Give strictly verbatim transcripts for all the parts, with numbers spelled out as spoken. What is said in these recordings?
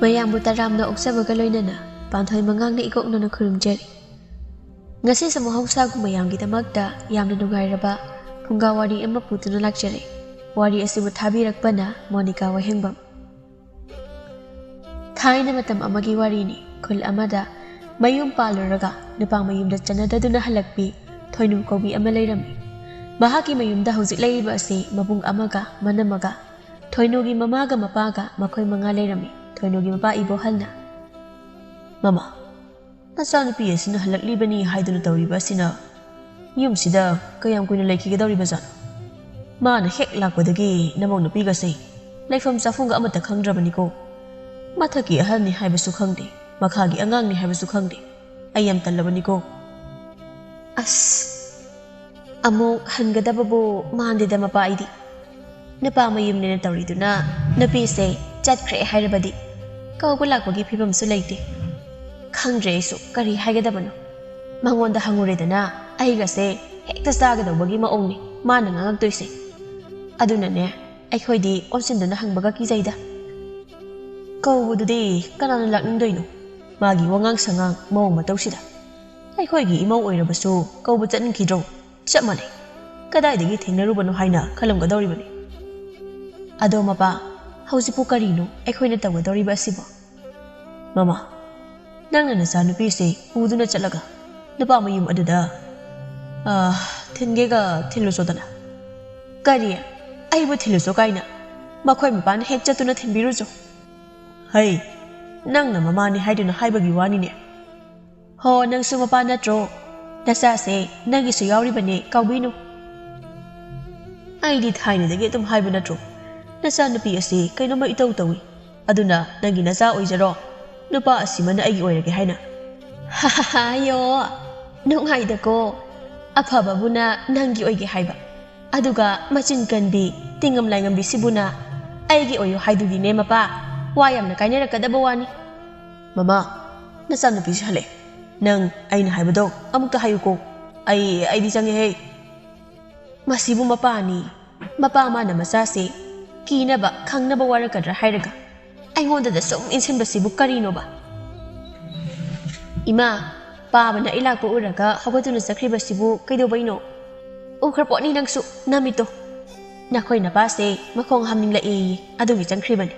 ꯃꯌꯥꯝꯕꯨ ꯇꯔꯥꯝꯅ ꯑꯣꯛꯆꯕꯒ ꯂꯣꯏꯅꯅ ꯄꯥꯟꯊꯣꯏ ꯃꯉꯥꯡꯅ ꯏꯀꯣꯛꯅꯅ ꯈꯨꯔꯨꯝꯖꯔꯤ꯫ ꯉꯁꯤꯁꯨ ꯃꯍꯧꯁꯥꯒꯨꯝ ꯃꯌꯥꯝꯒꯤꯗꯃꯛꯇ ꯌꯥꯝꯅ ꯅꯨꯡꯉꯥꯏꯔꯕ ꯐꯨꯡꯒꯥ ꯋꯥꯔꯤ ꯑꯃ ꯄꯨꯗꯨꯅ ꯂꯥꯛꯆꯔꯦ꯫ ꯋꯥꯔꯤ ꯑꯁꯤꯕꯨ ꯊꯥꯕꯤꯔꯛꯄꯅ ꯃꯣꯅꯤꯀꯥ ꯋꯥꯍꯦꯡꯕꯝ꯫ ꯊꯥꯏꯅ ꯃꯇꯝ ꯑꯃꯒꯤ ꯋꯥꯔꯤꯅꯤ꯫ ꯈꯨꯜ ꯑꯃꯗ ꯃꯌꯨꯝ ꯄꯥꯜꯂꯨꯔꯒ ꯅꯨꯄꯥ ꯃꯌꯨꯝꯗ ꯆꯠꯅꯗꯗꯨꯅ ꯍꯜꯂꯛꯄꯤ ꯊꯣꯏꯅꯨ ꯀꯧꯕꯤ ꯑꯃ ꯂꯩꯔꯝꯃꯤ꯫ ꯃꯍꯥꯛꯀꯤ ꯃꯌꯨꯝꯗ ꯍꯧꯖꯤꯛ ꯂꯩꯔꯤꯕ ꯑꯁꯤ ꯃꯕꯨꯡ ꯑꯃꯒ ꯃꯅꯝꯃꯒ ꯊꯣꯏꯅꯨꯒꯤ ꯃꯃꯥꯒ ꯃꯄꯥꯒ ꯃꯈꯣꯏ ꯃꯉꯥ ꯂꯩꯔꯝꯃꯤ꯫ ꯊꯣꯏꯅꯨꯒꯤ ꯃꯄꯥ ꯏꯕꯣꯍꯜꯅ, "ꯃꯃꯥ, ꯅꯆꯥꯅꯨꯄꯤ ꯑꯁꯤꯅ ꯍꯜꯂꯛꯂꯤꯕꯅꯤ ꯍꯥꯏꯗꯨꯅ ꯇꯧꯔꯤꯕ ꯑꯁꯤꯅ ꯌꯨꯝꯁꯤꯗ ꯀꯌꯥꯝ ꯀꯨꯏꯅ ꯂꯩꯈꯤꯒꯗꯧꯔꯤꯕꯖꯥꯠꯅꯣ? ꯃꯥꯅ ꯍꯦꯛ ꯂꯥꯛꯄꯗꯒꯤ ꯅꯃꯧ ꯅꯨꯄꯤꯒꯁꯦ ꯂꯩꯐꯝ ꯆꯥꯐꯝꯒ ꯑꯃꯠꯇ ꯈꯪꯗ꯭ꯔꯕꯅꯤꯀꯣ꯫ ꯃꯊꯛꯀꯤ ꯑꯍꯜꯅꯤ ꯍꯥꯏꯕꯁꯨ ꯈꯪꯗꯦ, ꯃꯈꯥꯒꯤ ꯑꯉꯥꯡꯅꯤ ꯍꯥꯏꯕꯁꯨ ꯈꯪꯗꯦ꯫ ꯑꯩ ꯌꯥꯝ ꯇꯜꯂꯕꯅꯤꯀꯣ꯫" "ꯑꯁ, ꯑꯃꯨꯛ ꯍꯟꯒꯗꯕꯕꯨ ꯃꯥꯟꯗꯦꯗ ꯃꯄꯥ ꯑꯩꯗꯤ꯫ ꯅꯨꯄꯥ ꯃꯌꯨꯝꯅꯦꯅ ꯇꯧꯔꯤꯗꯨꯅ ꯅꯨꯄꯤꯁꯦ ꯆꯠꯈ꯭ꯔꯦ ꯍꯥꯏꯔꯕꯗꯤ ꯀꯧꯕ ꯂꯥꯛꯄꯒꯤ ꯐꯤꯕꯝꯁꯨ ꯂꯩꯇꯦ꯫ ꯈꯪꯗ꯭ꯔꯦ ꯑꯩꯁꯨ ꯀꯔꯤ ꯍꯥꯏꯒꯗꯕꯅꯣ꯫ ꯃꯉꯣꯟꯗ ꯍꯪꯉꯨꯔꯦꯗꯅ ꯑꯩꯒꯁꯦ ꯍꯦꯛꯇ ꯆꯥꯒꯗꯧꯕꯒꯤ ꯃꯑꯣꯡꯅꯤ ꯃꯥꯅ ꯉꯥꯡꯉꯛꯇꯣꯏꯁꯦ꯫ ꯑꯗꯨꯅꯅꯦ ꯑꯩꯈꯣꯏꯗꯤ ꯑꯣꯟꯁꯤꯟꯗꯨꯅ ꯍꯪꯕꯒ ꯀꯤꯖꯩꯗ꯫ ꯀꯧꯕꯗꯨꯗꯤ ꯀꯅꯥꯅ ꯂꯥꯛꯅꯤꯡꯗꯣꯏꯅꯣ? ꯃꯥꯒꯤ ꯋꯥꯉꯥꯡ ꯁꯉꯥꯡ ꯃꯑꯣꯡ ꯃꯇꯧꯁꯤꯗ꯫ ꯑꯩꯈꯣꯏꯒꯤ ꯏꯃꯧ ꯑꯣꯏꯔꯕꯁꯨ ꯀꯧꯕ ꯆꯠꯅꯤꯡꯈꯤꯗ꯭ꯔꯣ? ꯆꯞ ꯃꯥꯟꯅꯩ꯫ ꯀꯗꯥꯏꯗꯒꯤ ꯊꯦꯡꯅꯔꯨꯕꯅꯣ ꯍꯥꯏꯅ ꯈꯜꯂꯝꯒꯗꯧꯔꯤꯕꯅꯤ꯫ ꯑꯗꯣ ꯃꯄꯥ, ꯍꯧꯖꯤꯛꯄꯨ ꯀꯔꯤꯅꯣ ꯑꯩꯈꯣꯏꯅ ꯇꯧꯒꯗꯧꯔꯤꯕ ꯑꯁꯤꯕꯣ?" "ꯃꯃꯥ, ꯅꯪꯅ ꯅꯆꯥꯅꯨꯄꯤꯁꯦ ꯄꯨꯗꯨꯅ ꯆꯠꯂꯒ ꯅꯨꯄꯥ ꯃꯌꯨꯝ ꯑꯗꯨꯗ, ꯑꯥ, ꯊꯤꯟꯒꯦꯒ ꯊꯤꯜꯂꯨꯆꯣꯗꯅ꯫" "ꯀꯔꯤ? ꯑꯩꯕꯨ ꯊꯤꯜꯂꯨꯆꯣ ꯀꯥꯏꯅ? ꯃꯈꯣꯏ ꯃꯄꯥꯅ ꯍꯦꯛ ꯆꯠꯇꯨꯅ ꯊꯤꯟꯕꯤꯔꯨꯆꯣ꯫" "ꯍꯩ, ꯅꯪꯅ ꯃꯃꯥꯅꯤ ꯍꯥꯏꯗꯨꯅ ꯍꯥꯏꯕꯒꯤ ꯋꯥꯅꯤꯅꯦ꯫ ꯍꯣ, ꯅꯪꯁꯨ ꯃꯄꯥ ꯅꯠꯇ꯭ꯔꯣ? ꯅꯆꯥꯁꯦ ꯅꯪꯒꯤꯁꯨ ꯌꯥꯎꯔꯤꯕꯅꯦ, ꯀꯥꯎꯕꯤꯅꯨ꯫" "ꯑꯩꯗꯤ ꯊꯥꯏꯅꯗꯒꯤ ꯑꯗꯨꯝ ꯍꯥꯏꯕ ꯅꯠꯇ꯭ꯔꯣ, ꯅꯆꯥꯅꯨꯄꯤ ꯑꯁꯤ ꯀꯩꯅꯣꯝꯃ ꯏꯇꯧ ꯇꯧꯏ, ꯑꯗꯨꯅ ꯅꯪꯒꯤ ꯅꯆꯥ ꯑꯣꯏꯖꯔꯣ, ꯅꯨꯄꯥ ꯑꯁꯤꯃꯅ ꯑꯩꯒꯤ ꯑꯣꯏꯔꯒꯦ ꯍꯥꯏꯅ꯫" "ꯑꯌꯣ, ꯅꯨꯡꯉꯥꯏꯗꯀꯣ, ꯑꯐꯕꯕꯨꯅ ꯅꯪꯒꯤ ꯑꯣꯏꯒꯦ ꯍꯥꯏꯕ, ꯑꯗꯨꯒ ꯃꯆꯤꯟ ꯀꯟꯕꯤ ꯇꯤꯡꯉꯝ ꯂꯥꯏꯉꯝꯕꯤꯁꯤꯕꯨꯅ ꯑꯩꯒꯤ ꯑꯣꯏꯌꯨ ꯍꯥꯏꯗꯨꯒꯤꯅꯦ ꯃꯄꯥ, ꯋꯥ ꯌꯥꯝꯅ ꯀꯥꯏꯅꯔꯛꯀꯗꯕ ꯋꯥꯅꯤ꯫" "ꯃꯃꯥ, ꯅꯆꯥꯅꯨꯄꯤꯁꯤ ꯍꯜꯂꯦ꯫ ꯅꯪ ꯑꯩꯅ ꯍꯥꯏꯕꯗꯣ ꯑꯃꯨꯛꯇ ꯍꯥꯏꯌꯨꯀꯣ꯫ ꯑꯩ, ꯑꯩꯗꯤ ꯆꯪꯉꯦꯍꯦ꯫" ꯃꯁꯤꯕꯨ ꯃꯄꯥꯅꯤ꯫ ꯃꯄꯥ ꯃꯥꯅ ꯃꯆꯥꯁꯦ ꯀꯤꯅꯕ, ꯈꯪꯅꯕ ꯋꯥꯔꯛꯀꯗ꯭ꯔꯥ ꯍꯥꯏꯔꯒ ꯑꯩꯉꯣꯟꯗꯗ ꯁꯨꯝ ꯏꯟꯁꯤꯟꯕꯁꯤꯕꯨ ꯀꯔꯤꯅꯣꯕ? ꯏꯃꯥ, ꯄꯥꯕꯅ ꯑꯩ ꯂꯥꯛꯄ ꯎꯔꯒ ꯍꯧꯒꯠꯇꯨꯅ ꯆꯠꯈ꯭ꯔꯤꯕꯁꯤꯕꯨ ꯀꯩꯗꯧꯕꯩꯅꯣ? ꯎꯈ꯭ꯔ ꯄꯣꯠꯅꯤ ꯅꯪꯁꯨ, ꯅꯃꯤꯠꯇꯣ꯫ ꯅꯈꯣꯏ ꯅꯄꯥꯁꯦ ꯃꯈꯣꯡ ꯍꯥꯝꯅꯤꯡꯂꯛꯑꯦꯌꯦ, ꯑꯗꯨꯒꯤ ꯆꯪꯈ꯭ꯔꯤꯕꯅꯤ꯫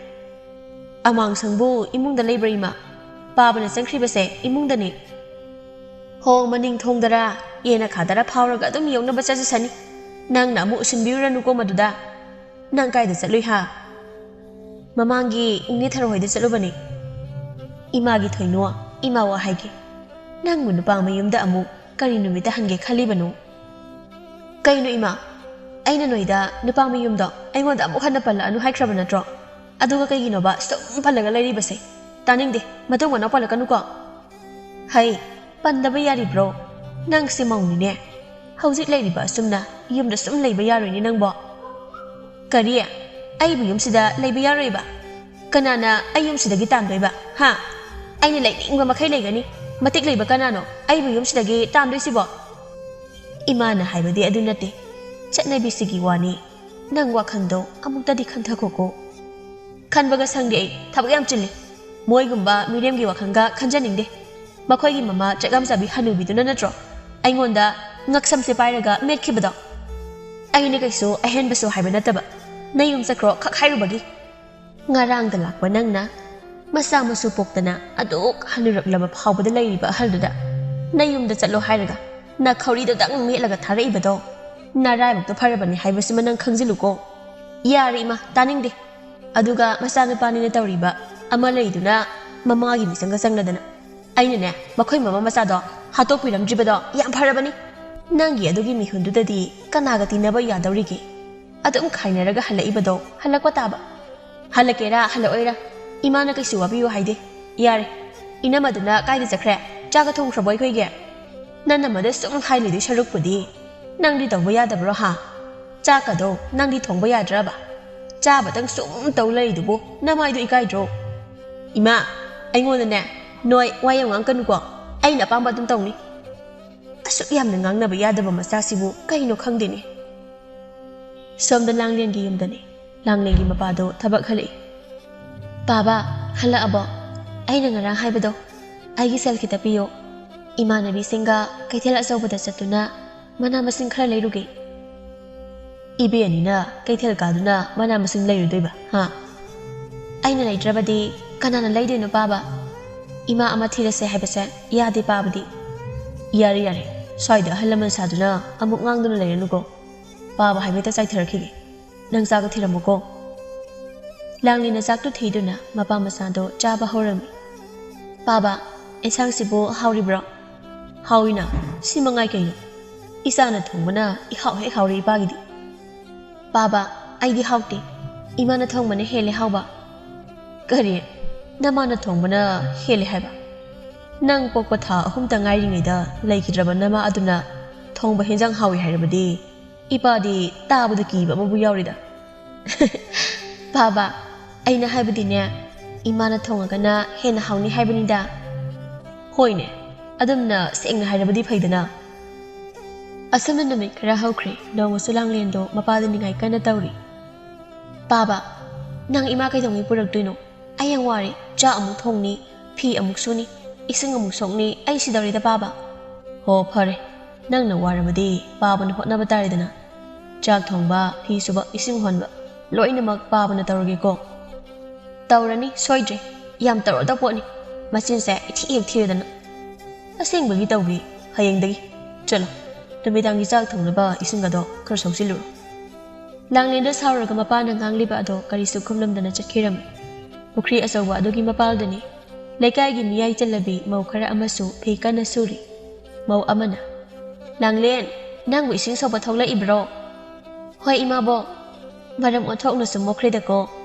ꯑꯃꯥꯡꯁꯪꯕꯨ ꯏꯃꯨꯡꯗ ꯂꯩꯕ꯭ꯔꯥ ꯏꯃꯥ? ꯄꯥꯕꯅ ꯆꯪꯈ꯭ꯔꯤꯕꯁꯦ ꯏꯃꯨꯡꯗꯅꯤ꯫ ꯍꯣ, ꯃꯅꯤꯡ ꯊꯣꯡꯗꯔꯥ, ꯌꯦꯅꯈꯥꯗꯔꯥ ꯐꯥꯎꯔꯒ ꯑꯗꯨꯝ ꯌꯧꯅꯕ ꯆꯠꯆꯁꯅꯤ꯫ ꯅꯪꯅ ꯑꯃꯨꯛ ꯎꯁꯤꯟꯕꯤꯔꯨꯔꯅꯨꯀꯣ ꯃꯗꯨꯗ꯫ ꯅꯪ ꯀꯥꯏꯗ ꯆꯠꯂꯨꯏ ꯍꯥ? ꯃꯃꯥꯡꯒꯤ ꯏꯅꯦ ꯊꯔꯣꯏꯗ ꯆꯠꯂꯨꯕꯅꯤ꯫ ꯏꯃꯥꯒꯤ ꯊꯣꯏꯅꯣ, ꯏꯃꯥ ꯋꯥ ꯍꯥꯏꯒꯦ꯫ ꯅꯪꯕꯨ ꯅꯨꯄꯥ ꯃꯌꯨꯝꯗ ꯑꯃꯨꯛ ꯀꯔꯤ ꯅꯨꯃꯤꯠꯇ ꯍꯟꯒꯦ ꯈꯜꯂꯤꯕꯅꯣ? ꯀꯩꯅꯣ ꯏꯃꯥ? ꯑꯩꯅ ꯅꯣꯏꯗ ꯅꯨꯄꯥ ꯃꯌꯨꯝꯗꯣ ꯑꯩꯉꯣꯟꯗ ꯑꯃꯨꯛ ꯍꯟꯅ ꯄꯜꯂꯛꯑꯅꯨ ꯍꯥꯏꯈ꯭ꯔꯕ ꯅꯠꯇ꯭ꯔꯣ? ꯑꯗꯨꯒ ꯀꯩꯒꯤꯅꯣꯕ ꯁꯨꯝ ꯄꯜꯂꯒ ꯂꯩꯔꯤꯕꯁꯦ? ꯇꯥꯅꯤꯡꯗꯦ, ꯃꯇꯨꯡ ꯃꯅꯥꯎ ꯄꯜꯂꯛꯀꯅꯨꯀꯣ꯫ ꯍꯩ, ꯄꯟꯗꯕ ꯌꯥꯔꯤꯕ꯭ꯔꯣ? ꯅꯪꯁꯦ ꯃꯧꯅꯤꯅꯦ꯫ ꯍꯧꯖꯤꯛ ꯂꯩꯔꯤꯕ ꯑꯁꯨꯝꯅ ꯌꯨꯝꯗ ꯁꯨꯝ ꯂꯩꯕ ꯌꯥꯔꯣꯏꯅꯦ ꯅꯪꯕꯣ꯫ ꯀꯔꯤ? ꯑꯩꯕꯨ ꯌꯨꯝꯁꯤꯗ ꯂꯩꯕ ꯌꯥꯔꯣꯏꯕ? ꯀꯅꯥꯅ ꯑꯩ ꯌꯨꯝꯁꯤꯗꯒꯤ ꯇꯥꯟꯗꯣꯏꯕ? ꯍꯥ? ꯑꯩꯅ ꯂꯩꯅꯤꯡꯕ ꯃꯈꯩ ꯂꯩꯒꯅꯤ꯫ ꯃꯇꯤꯛ ꯂꯩꯕ ꯀꯅꯥꯅꯣ ꯑꯩꯕꯨ ꯌꯨꯝꯁꯤꯗꯒꯤ ꯇꯥꯟꯗꯣꯏꯁꯤꯕꯣ? ꯏꯃꯥꯅ ꯍꯥꯏꯕꯗꯤ ꯑꯗꯨ ꯅꯠꯇꯦ꯫ ꯆꯠꯅꯕꯤꯁꯤꯒꯤ ꯋꯥꯅꯤ꯫ ꯅꯪ ꯋꯥꯈꯜꯗꯣ ꯑꯃꯨꯛꯇꯗꯤ ꯈꯟꯊꯈꯣꯀꯣ꯫ ꯈꯟꯕꯒ ꯁꯪꯗꯦ ꯑꯩ, ꯊꯕꯛ ꯌꯥꯝ ꯆꯤꯜꯂꯤ꯫ ꯃꯣꯏꯒꯨꯝꯕ ꯃꯤꯔꯦꯝꯒꯤ ꯋꯥꯈꯜꯒ ꯈꯟꯖꯅꯤꯡꯗꯦ꯫ ꯃꯈꯣꯏꯒꯤ ꯃꯃꯥ ꯆꯥꯛ ꯌꯥꯝ ꯆꯥꯕꯤ ꯍꯅꯨꯕꯤꯗꯨꯅ ꯅꯠꯇ꯭ꯔꯣ ꯑꯩꯉꯣꯟꯗ ꯉꯛꯁꯝꯁꯦ ꯄꯥꯏꯔꯒ ꯃꯦꯠꯈꯤꯕꯗꯣ? ꯑꯩꯅ ꯀꯩꯁꯨ ꯑꯍꯦꯟꯕꯁꯨ ꯍꯥꯏꯕ ꯅꯠꯇꯕ, ꯅꯌꯨꯝ ꯆꯠꯈ꯭ꯔꯣ ꯈꯛ ꯍꯥꯏꯔꯨꯕꯒꯤ꯫ ꯉꯔꯥꯡꯗ ꯂꯥꯛꯄ ꯅꯪꯅ ꯃꯆꯥ ꯃꯁꯨ ꯄꯣꯛꯇꯅ ꯑꯗꯨꯛ ꯍꯟꯅꯨꯔꯛꯂꯕ ꯐꯥꯎꯕꯗ ꯂꯩꯔꯤꯕ ꯑꯍꯜꯗꯨꯗ ꯅꯌꯨꯝꯗ ꯆꯠꯂꯣ ꯍꯥꯏꯔꯒ ꯅꯈꯧꯔꯤꯗꯨꯗꯪ ꯃꯦꯠꯂꯒ ꯊꯥꯔꯛꯏꯕꯗꯣ ꯅꯔꯥꯏꯕꯛꯇꯣ ꯐꯔꯕꯅꯤ ꯍꯥꯏꯕꯁꯤꯃ ꯅꯪ ꯈꯪꯖꯤꯜꯂꯨꯀꯣ꯫ ꯌꯥꯔꯦ ꯏꯃꯥ, ꯇꯥꯅꯤꯡꯗꯦ꯫ ꯑꯗꯨꯒ ꯃꯆꯥꯅꯨꯄꯥꯅꯤꯅ ꯇꯧꯔꯤꯕ ꯑꯃ ꯂꯩꯗꯨꯅ ꯃꯃꯥꯒꯤ ꯃꯤꯆꯪꯒ ꯆꯪꯂꯗꯅ꯫ ꯑꯩꯅꯅꯦ, ꯃꯈꯣꯏ ꯃꯃꯥ ꯃꯆꯥꯗꯣ ꯍꯥꯠꯇꯣꯛꯄꯤꯔꯝꯗ꯭ꯔꯤꯕꯗꯣ ꯌꯥꯝ ꯐꯔꯕꯅꯤ꯫ ꯅꯪꯒꯤ ꯑꯗꯨꯒꯤ ꯃꯤꯍꯨꯟꯗꯨꯗꯗꯤ ꯀꯅꯥꯒ ꯇꯤꯟꯅꯕ ꯌꯥꯗꯧꯔꯤꯒꯦ? ꯑꯗꯨꯝ ꯈꯥꯏꯅꯔꯒ ꯍꯜꯂꯛꯏꯕꯗꯣ ꯍꯜꯂꯛꯄ ꯇꯥꯕ꯫ ꯍꯜꯂꯛꯀꯦꯔꯥ ꯍꯜꯂꯛꯑꯣꯏꯔꯥ, ꯏꯃꯥꯅ ꯀꯩꯁꯨ ꯋꯥꯕꯤꯌꯨ ꯍꯥꯏꯗꯦ꯫ ꯌꯥꯔꯦ, ꯏꯅꯝꯃꯗꯨꯅ ꯀꯥꯏꯗ ꯆꯠꯈ꯭ꯔꯦ? ꯆꯥꯒ ꯊꯣꯡꯈ꯭ꯔꯕꯣ ꯑꯩꯈꯣꯏꯒꯤ? ꯅꯪꯅ ꯃꯗꯨ ꯁꯨꯝ ꯍꯥꯏ ꯂꯩꯗꯣꯏ ꯁꯔꯨꯛꯄꯨꯗꯤ ꯅꯪꯗꯤ ꯇꯧꯕ ꯌꯥꯗꯕ꯭ꯔꯣ ꯍꯥ? ꯆꯥꯛꯀꯗꯣ ꯅꯪꯗꯤ ꯊꯣꯡꯕ ꯌꯥꯗ꯭ꯔꯕ? ꯆꯥꯕꯇꯪ ꯁꯨꯝ ꯇꯧ ꯂꯩꯔꯤꯗꯨꯕꯨ ꯅꯃꯥꯏꯗꯣ ꯏꯀꯥꯏꯗ꯭ꯔꯣ? ꯏꯃꯥ, ꯑꯩꯉꯣꯟꯗꯅꯦ ꯅꯣꯏ ꯋꯥ ꯌꯥꯝ ꯉꯥꯡꯀꯅꯨꯀꯣ, ꯑꯩꯅ ꯑꯄꯥꯝꯕ ꯑꯗꯨꯝ ꯇꯧꯅꯤ꯫ ꯑꯁꯨꯛ ꯌꯥꯝꯅ ꯉꯥꯡꯅꯕ ꯌꯥꯗꯕ ꯃꯆꯥꯁꯤꯕꯨ ꯀꯩꯅꯣ ꯈꯪꯗꯦꯅꯦ꯫ ꯁꯣꯝꯗ ꯂꯥꯡꯂꯦꯟꯒꯤ ꯌꯨꯝꯗꯅꯤ꯫ ꯂꯥꯡꯂꯦꯟꯒꯤ ꯃꯄꯥꯗꯣ ꯊꯕꯛ ꯍꯜꯂꯛꯏ꯫ ꯄꯥꯕ, ꯍꯜꯂꯛꯑꯕꯣ? ꯑꯩꯅ ꯉꯔꯥꯡ ꯍꯥꯏꯕꯗꯣ, ꯑꯩꯒꯤ ꯁꯦꯜ ꯈꯤꯇ ꯄꯤꯌꯣ꯫ ꯏꯃꯥꯟꯅꯕꯤꯁꯤꯡꯒ ꯀꯩꯊꯦꯜ ꯑꯆꯧꯕꯗ ꯆꯠꯇꯨꯅ ꯃꯅꯥ ꯃꯁꯤꯡ ꯈꯔ ꯂꯩꯔꯨꯒꯦ꯫ ꯏꯕꯦꯟꯅꯤꯅ ꯀꯩꯊꯦꯜ ꯀꯥꯗꯨꯅ ꯃꯅꯥ ꯃꯁꯤꯡ ꯂꯩꯔꯨꯗꯣꯏꯕ, ꯍꯥ? ꯑꯩꯅ ꯂꯩꯇ꯭ꯔꯕꯗꯤ ꯀꯅꯥꯅ ꯂꯩꯗꯣꯏꯅꯣ, ꯄꯥꯕ? ꯏꯃꯥ ꯑꯃ ꯊꯤꯔꯁꯦ ꯍꯥꯏꯕꯁꯦ ꯌꯥꯗꯦ, ꯄꯥꯕꯗꯤ꯫ ꯌꯥꯔꯦ, ꯌꯥꯔꯦ, ꯁ꯭ꯋꯥꯏꯗ ꯑꯍꯜ ꯂꯃꯟ ꯁꯥꯗꯨꯅ ꯑꯃꯨꯛ ꯉꯥꯡꯗꯨꯅ ꯂꯩꯔꯅꯨꯀꯣ꯫ ꯄꯥꯕ ꯍꯥꯏꯐꯦꯠꯇ ꯆꯥꯏꯊꯔꯛꯈꯤꯒꯦ꯫ ꯅꯪ ꯆꯥꯛꯇꯣ ꯊꯤꯔꯝꯃꯨꯀꯣ꯫ ꯂꯥꯡꯂꯦꯟꯅ ꯆꯥꯛꯇꯨ ꯊꯤꯗꯨꯅ ꯃꯄꯥ ꯃꯆꯥꯗꯣ ꯆꯥꯕ ꯍꯧꯔꯝꯃꯤ꯫ "ꯄꯥꯕ, ꯑꯦꯟꯁꯥꯡꯁꯤꯕꯨ ꯍꯥꯎꯔꯤꯕ꯭ꯔꯣ?" "ꯍꯥꯎꯏꯅ, ꯁꯤ ꯃꯉꯥꯏ ꯀꯩꯅꯣ꯫ ꯏꯆꯥꯅ ꯊꯣꯡꯕꯅ ꯏꯍꯥꯎ ꯍꯦꯛ ꯍꯥꯎꯔꯤ ꯏꯄꯥꯒꯤꯗꯤ꯫" "ꯄꯥꯕ, ꯑꯩꯗꯤ ꯍꯥꯎꯇꯦ꯫ ꯏꯃꯥꯅ ꯊꯣꯡꯕꯅ ꯍꯦꯜꯂꯦ ꯍꯥꯎꯕ꯫" "ꯀꯔꯤ? ꯅꯃꯥꯅ ꯊꯣꯡꯕꯅ ꯍꯦꯜꯂꯦ ꯍꯥꯏꯕ? ꯅꯪ ꯄꯣꯛꯄ ꯊꯥ ꯑꯍꯨꯝꯇ ꯉꯥꯏꯔꯤꯉꯩꯗ ꯂꯩꯈꯤꯗ꯭ꯔꯕ ꯅꯃꯥ ꯑꯗꯨꯅ ꯊꯣꯡꯕ ꯍꯦꯟꯖꯥꯡ ꯍꯥꯎꯏ ꯍꯥꯏꯔꯕꯗꯤ ꯏꯄꯥꯗꯤ ꯇꯥꯕꯗ ꯀꯤꯕ ꯑꯃꯕꯨ ꯌꯥꯎꯔꯤꯗ꯫" "ꯄꯥꯕ, ꯑꯩꯅ ꯍꯥꯏꯕꯗꯤꯅꯦ, ꯏꯃꯥꯅ ꯊꯣꯡꯉꯒꯅ ꯍꯦꯟꯅ ꯍꯥꯎꯅꯤ ꯍꯥꯏꯕꯅꯤꯗ꯫" "ꯍꯣꯏꯅꯦ, ꯑꯗꯨꯝꯅ ꯁꯦꯡꯅ ꯍꯥꯏꯔꯕꯗꯤ ꯐꯩꯗꯅ꯫" ꯑꯁꯨꯝꯅ ꯅꯨꯃꯤꯠ ꯈꯔ ꯍꯧꯈ꯭ꯔꯦ꯫ ꯅꯣꯡꯃꯁꯨ ꯂꯥꯡꯂꯦꯟꯗꯣ ꯃꯄꯥꯗ ꯅꯤꯡꯉꯥꯏ ꯀꯟꯅ ꯇꯧꯔꯤ꯫ "ꯄꯥꯕ, ꯅꯪ ꯏꯃꯥ ꯀꯩꯗꯧꯉꯩ ꯄꯨꯔꯛꯇꯣꯏꯅꯣ? ꯑꯩ ꯌꯥꯝ ꯋꯥꯔꯦ꯫ ꯆꯥꯛ ꯑꯃꯨꯛ ꯊꯣꯡꯅꯤ, ꯐꯤ ꯑꯃꯨꯛ ꯁꯨꯅꯤ, ꯏꯁꯤꯡ ꯑꯃꯨꯛ ꯁꯣꯛꯅꯤ, ꯑꯩ ꯁꯤꯗꯧꯔꯦꯗ ꯄꯥꯕ꯫" "ꯍꯣ, ꯐꯔꯦ, ꯅꯪꯅ ꯋꯥꯔꯕꯗꯤ ꯄꯥꯕꯅ ꯍꯣꯠꯅꯕ ꯇꯥꯔꯦꯗꯅ꯫ ꯆꯥꯛ ꯊꯣꯡꯕ, ꯐꯤ ꯁꯨꯕ, ꯏꯁꯤꯡ ꯍꯣꯟꯕ, ꯂꯣꯏꯅꯃꯛ ꯄꯥꯕꯅ ꯇꯧꯔꯒꯦꯀꯣ꯫" "ꯇꯧꯔꯅꯤ, ꯁꯣꯏꯗ꯭ꯔꯦ꯫ ꯌꯥꯝ ꯇꯧꯔꯗꯧ ꯄꯣꯠꯅꯤ꯫ ꯃꯆꯤꯟꯁꯦ ꯏꯊꯤ ꯍꯦꯛ ꯊꯤꯔꯗꯅ꯫" "ꯑꯁꯦꯡꯕꯒꯤ ꯇꯧꯒꯦ ꯍꯌꯦꯡꯗꯒꯤ꯫ ꯆꯠꯂꯣ, ꯅꯨꯃꯤꯗꯥꯡꯒꯤ ꯆꯥꯛ ꯊꯣꯡꯅꯕ ꯏꯁꯤꯡ ꯑꯗꯣ ꯈꯔ ꯁꯣꯛꯆꯤꯜꯂꯨꯔꯣ꯫" ꯂꯥꯡꯂꯦꯟꯗꯣ ꯁꯥꯎꯔꯒ ꯃꯄꯥꯅ ꯉꯥꯡꯂꯤꯕ ꯑꯗꯣ ꯀꯔꯤꯁꯨ ꯈꯨꯝꯂꯝꯗꯅ ꯆꯠꯈꯤꯔꯝꯃꯤ꯫ ꯄꯨꯈ꯭ꯔꯤ ꯑꯆꯧꯕ ꯑꯗꯨꯒꯤ ꯃꯄꯥꯜꯗꯅꯤ꯫ ꯂꯩꯀꯥꯏꯒꯤ ꯃꯤꯌꯥꯏ ꯆꯜꯂꯕꯤ ꯃꯧ ꯈꯔ ꯑꯃꯁꯨ ꯐꯤ ꯀꯟꯅ ꯁꯨꯔꯤ꯫ ꯃꯧ ꯑꯃꯅ, "ꯂꯥꯡꯂꯦꯟ, ꯅꯪꯕꯨ ꯏꯁꯤꯡ ꯁꯣꯛꯄ ꯊꯣꯛꯂꯛꯏꯕ꯭ꯔꯣ?" "ꯍꯣꯏ, ꯏꯃꯥꯕꯣꯛ꯫" "ꯃꯔꯝ ꯑꯣꯟꯊꯣꯛꯅꯁꯨ ꯃꯣꯛꯈ꯭ꯔꯦꯗꯀꯣ꯫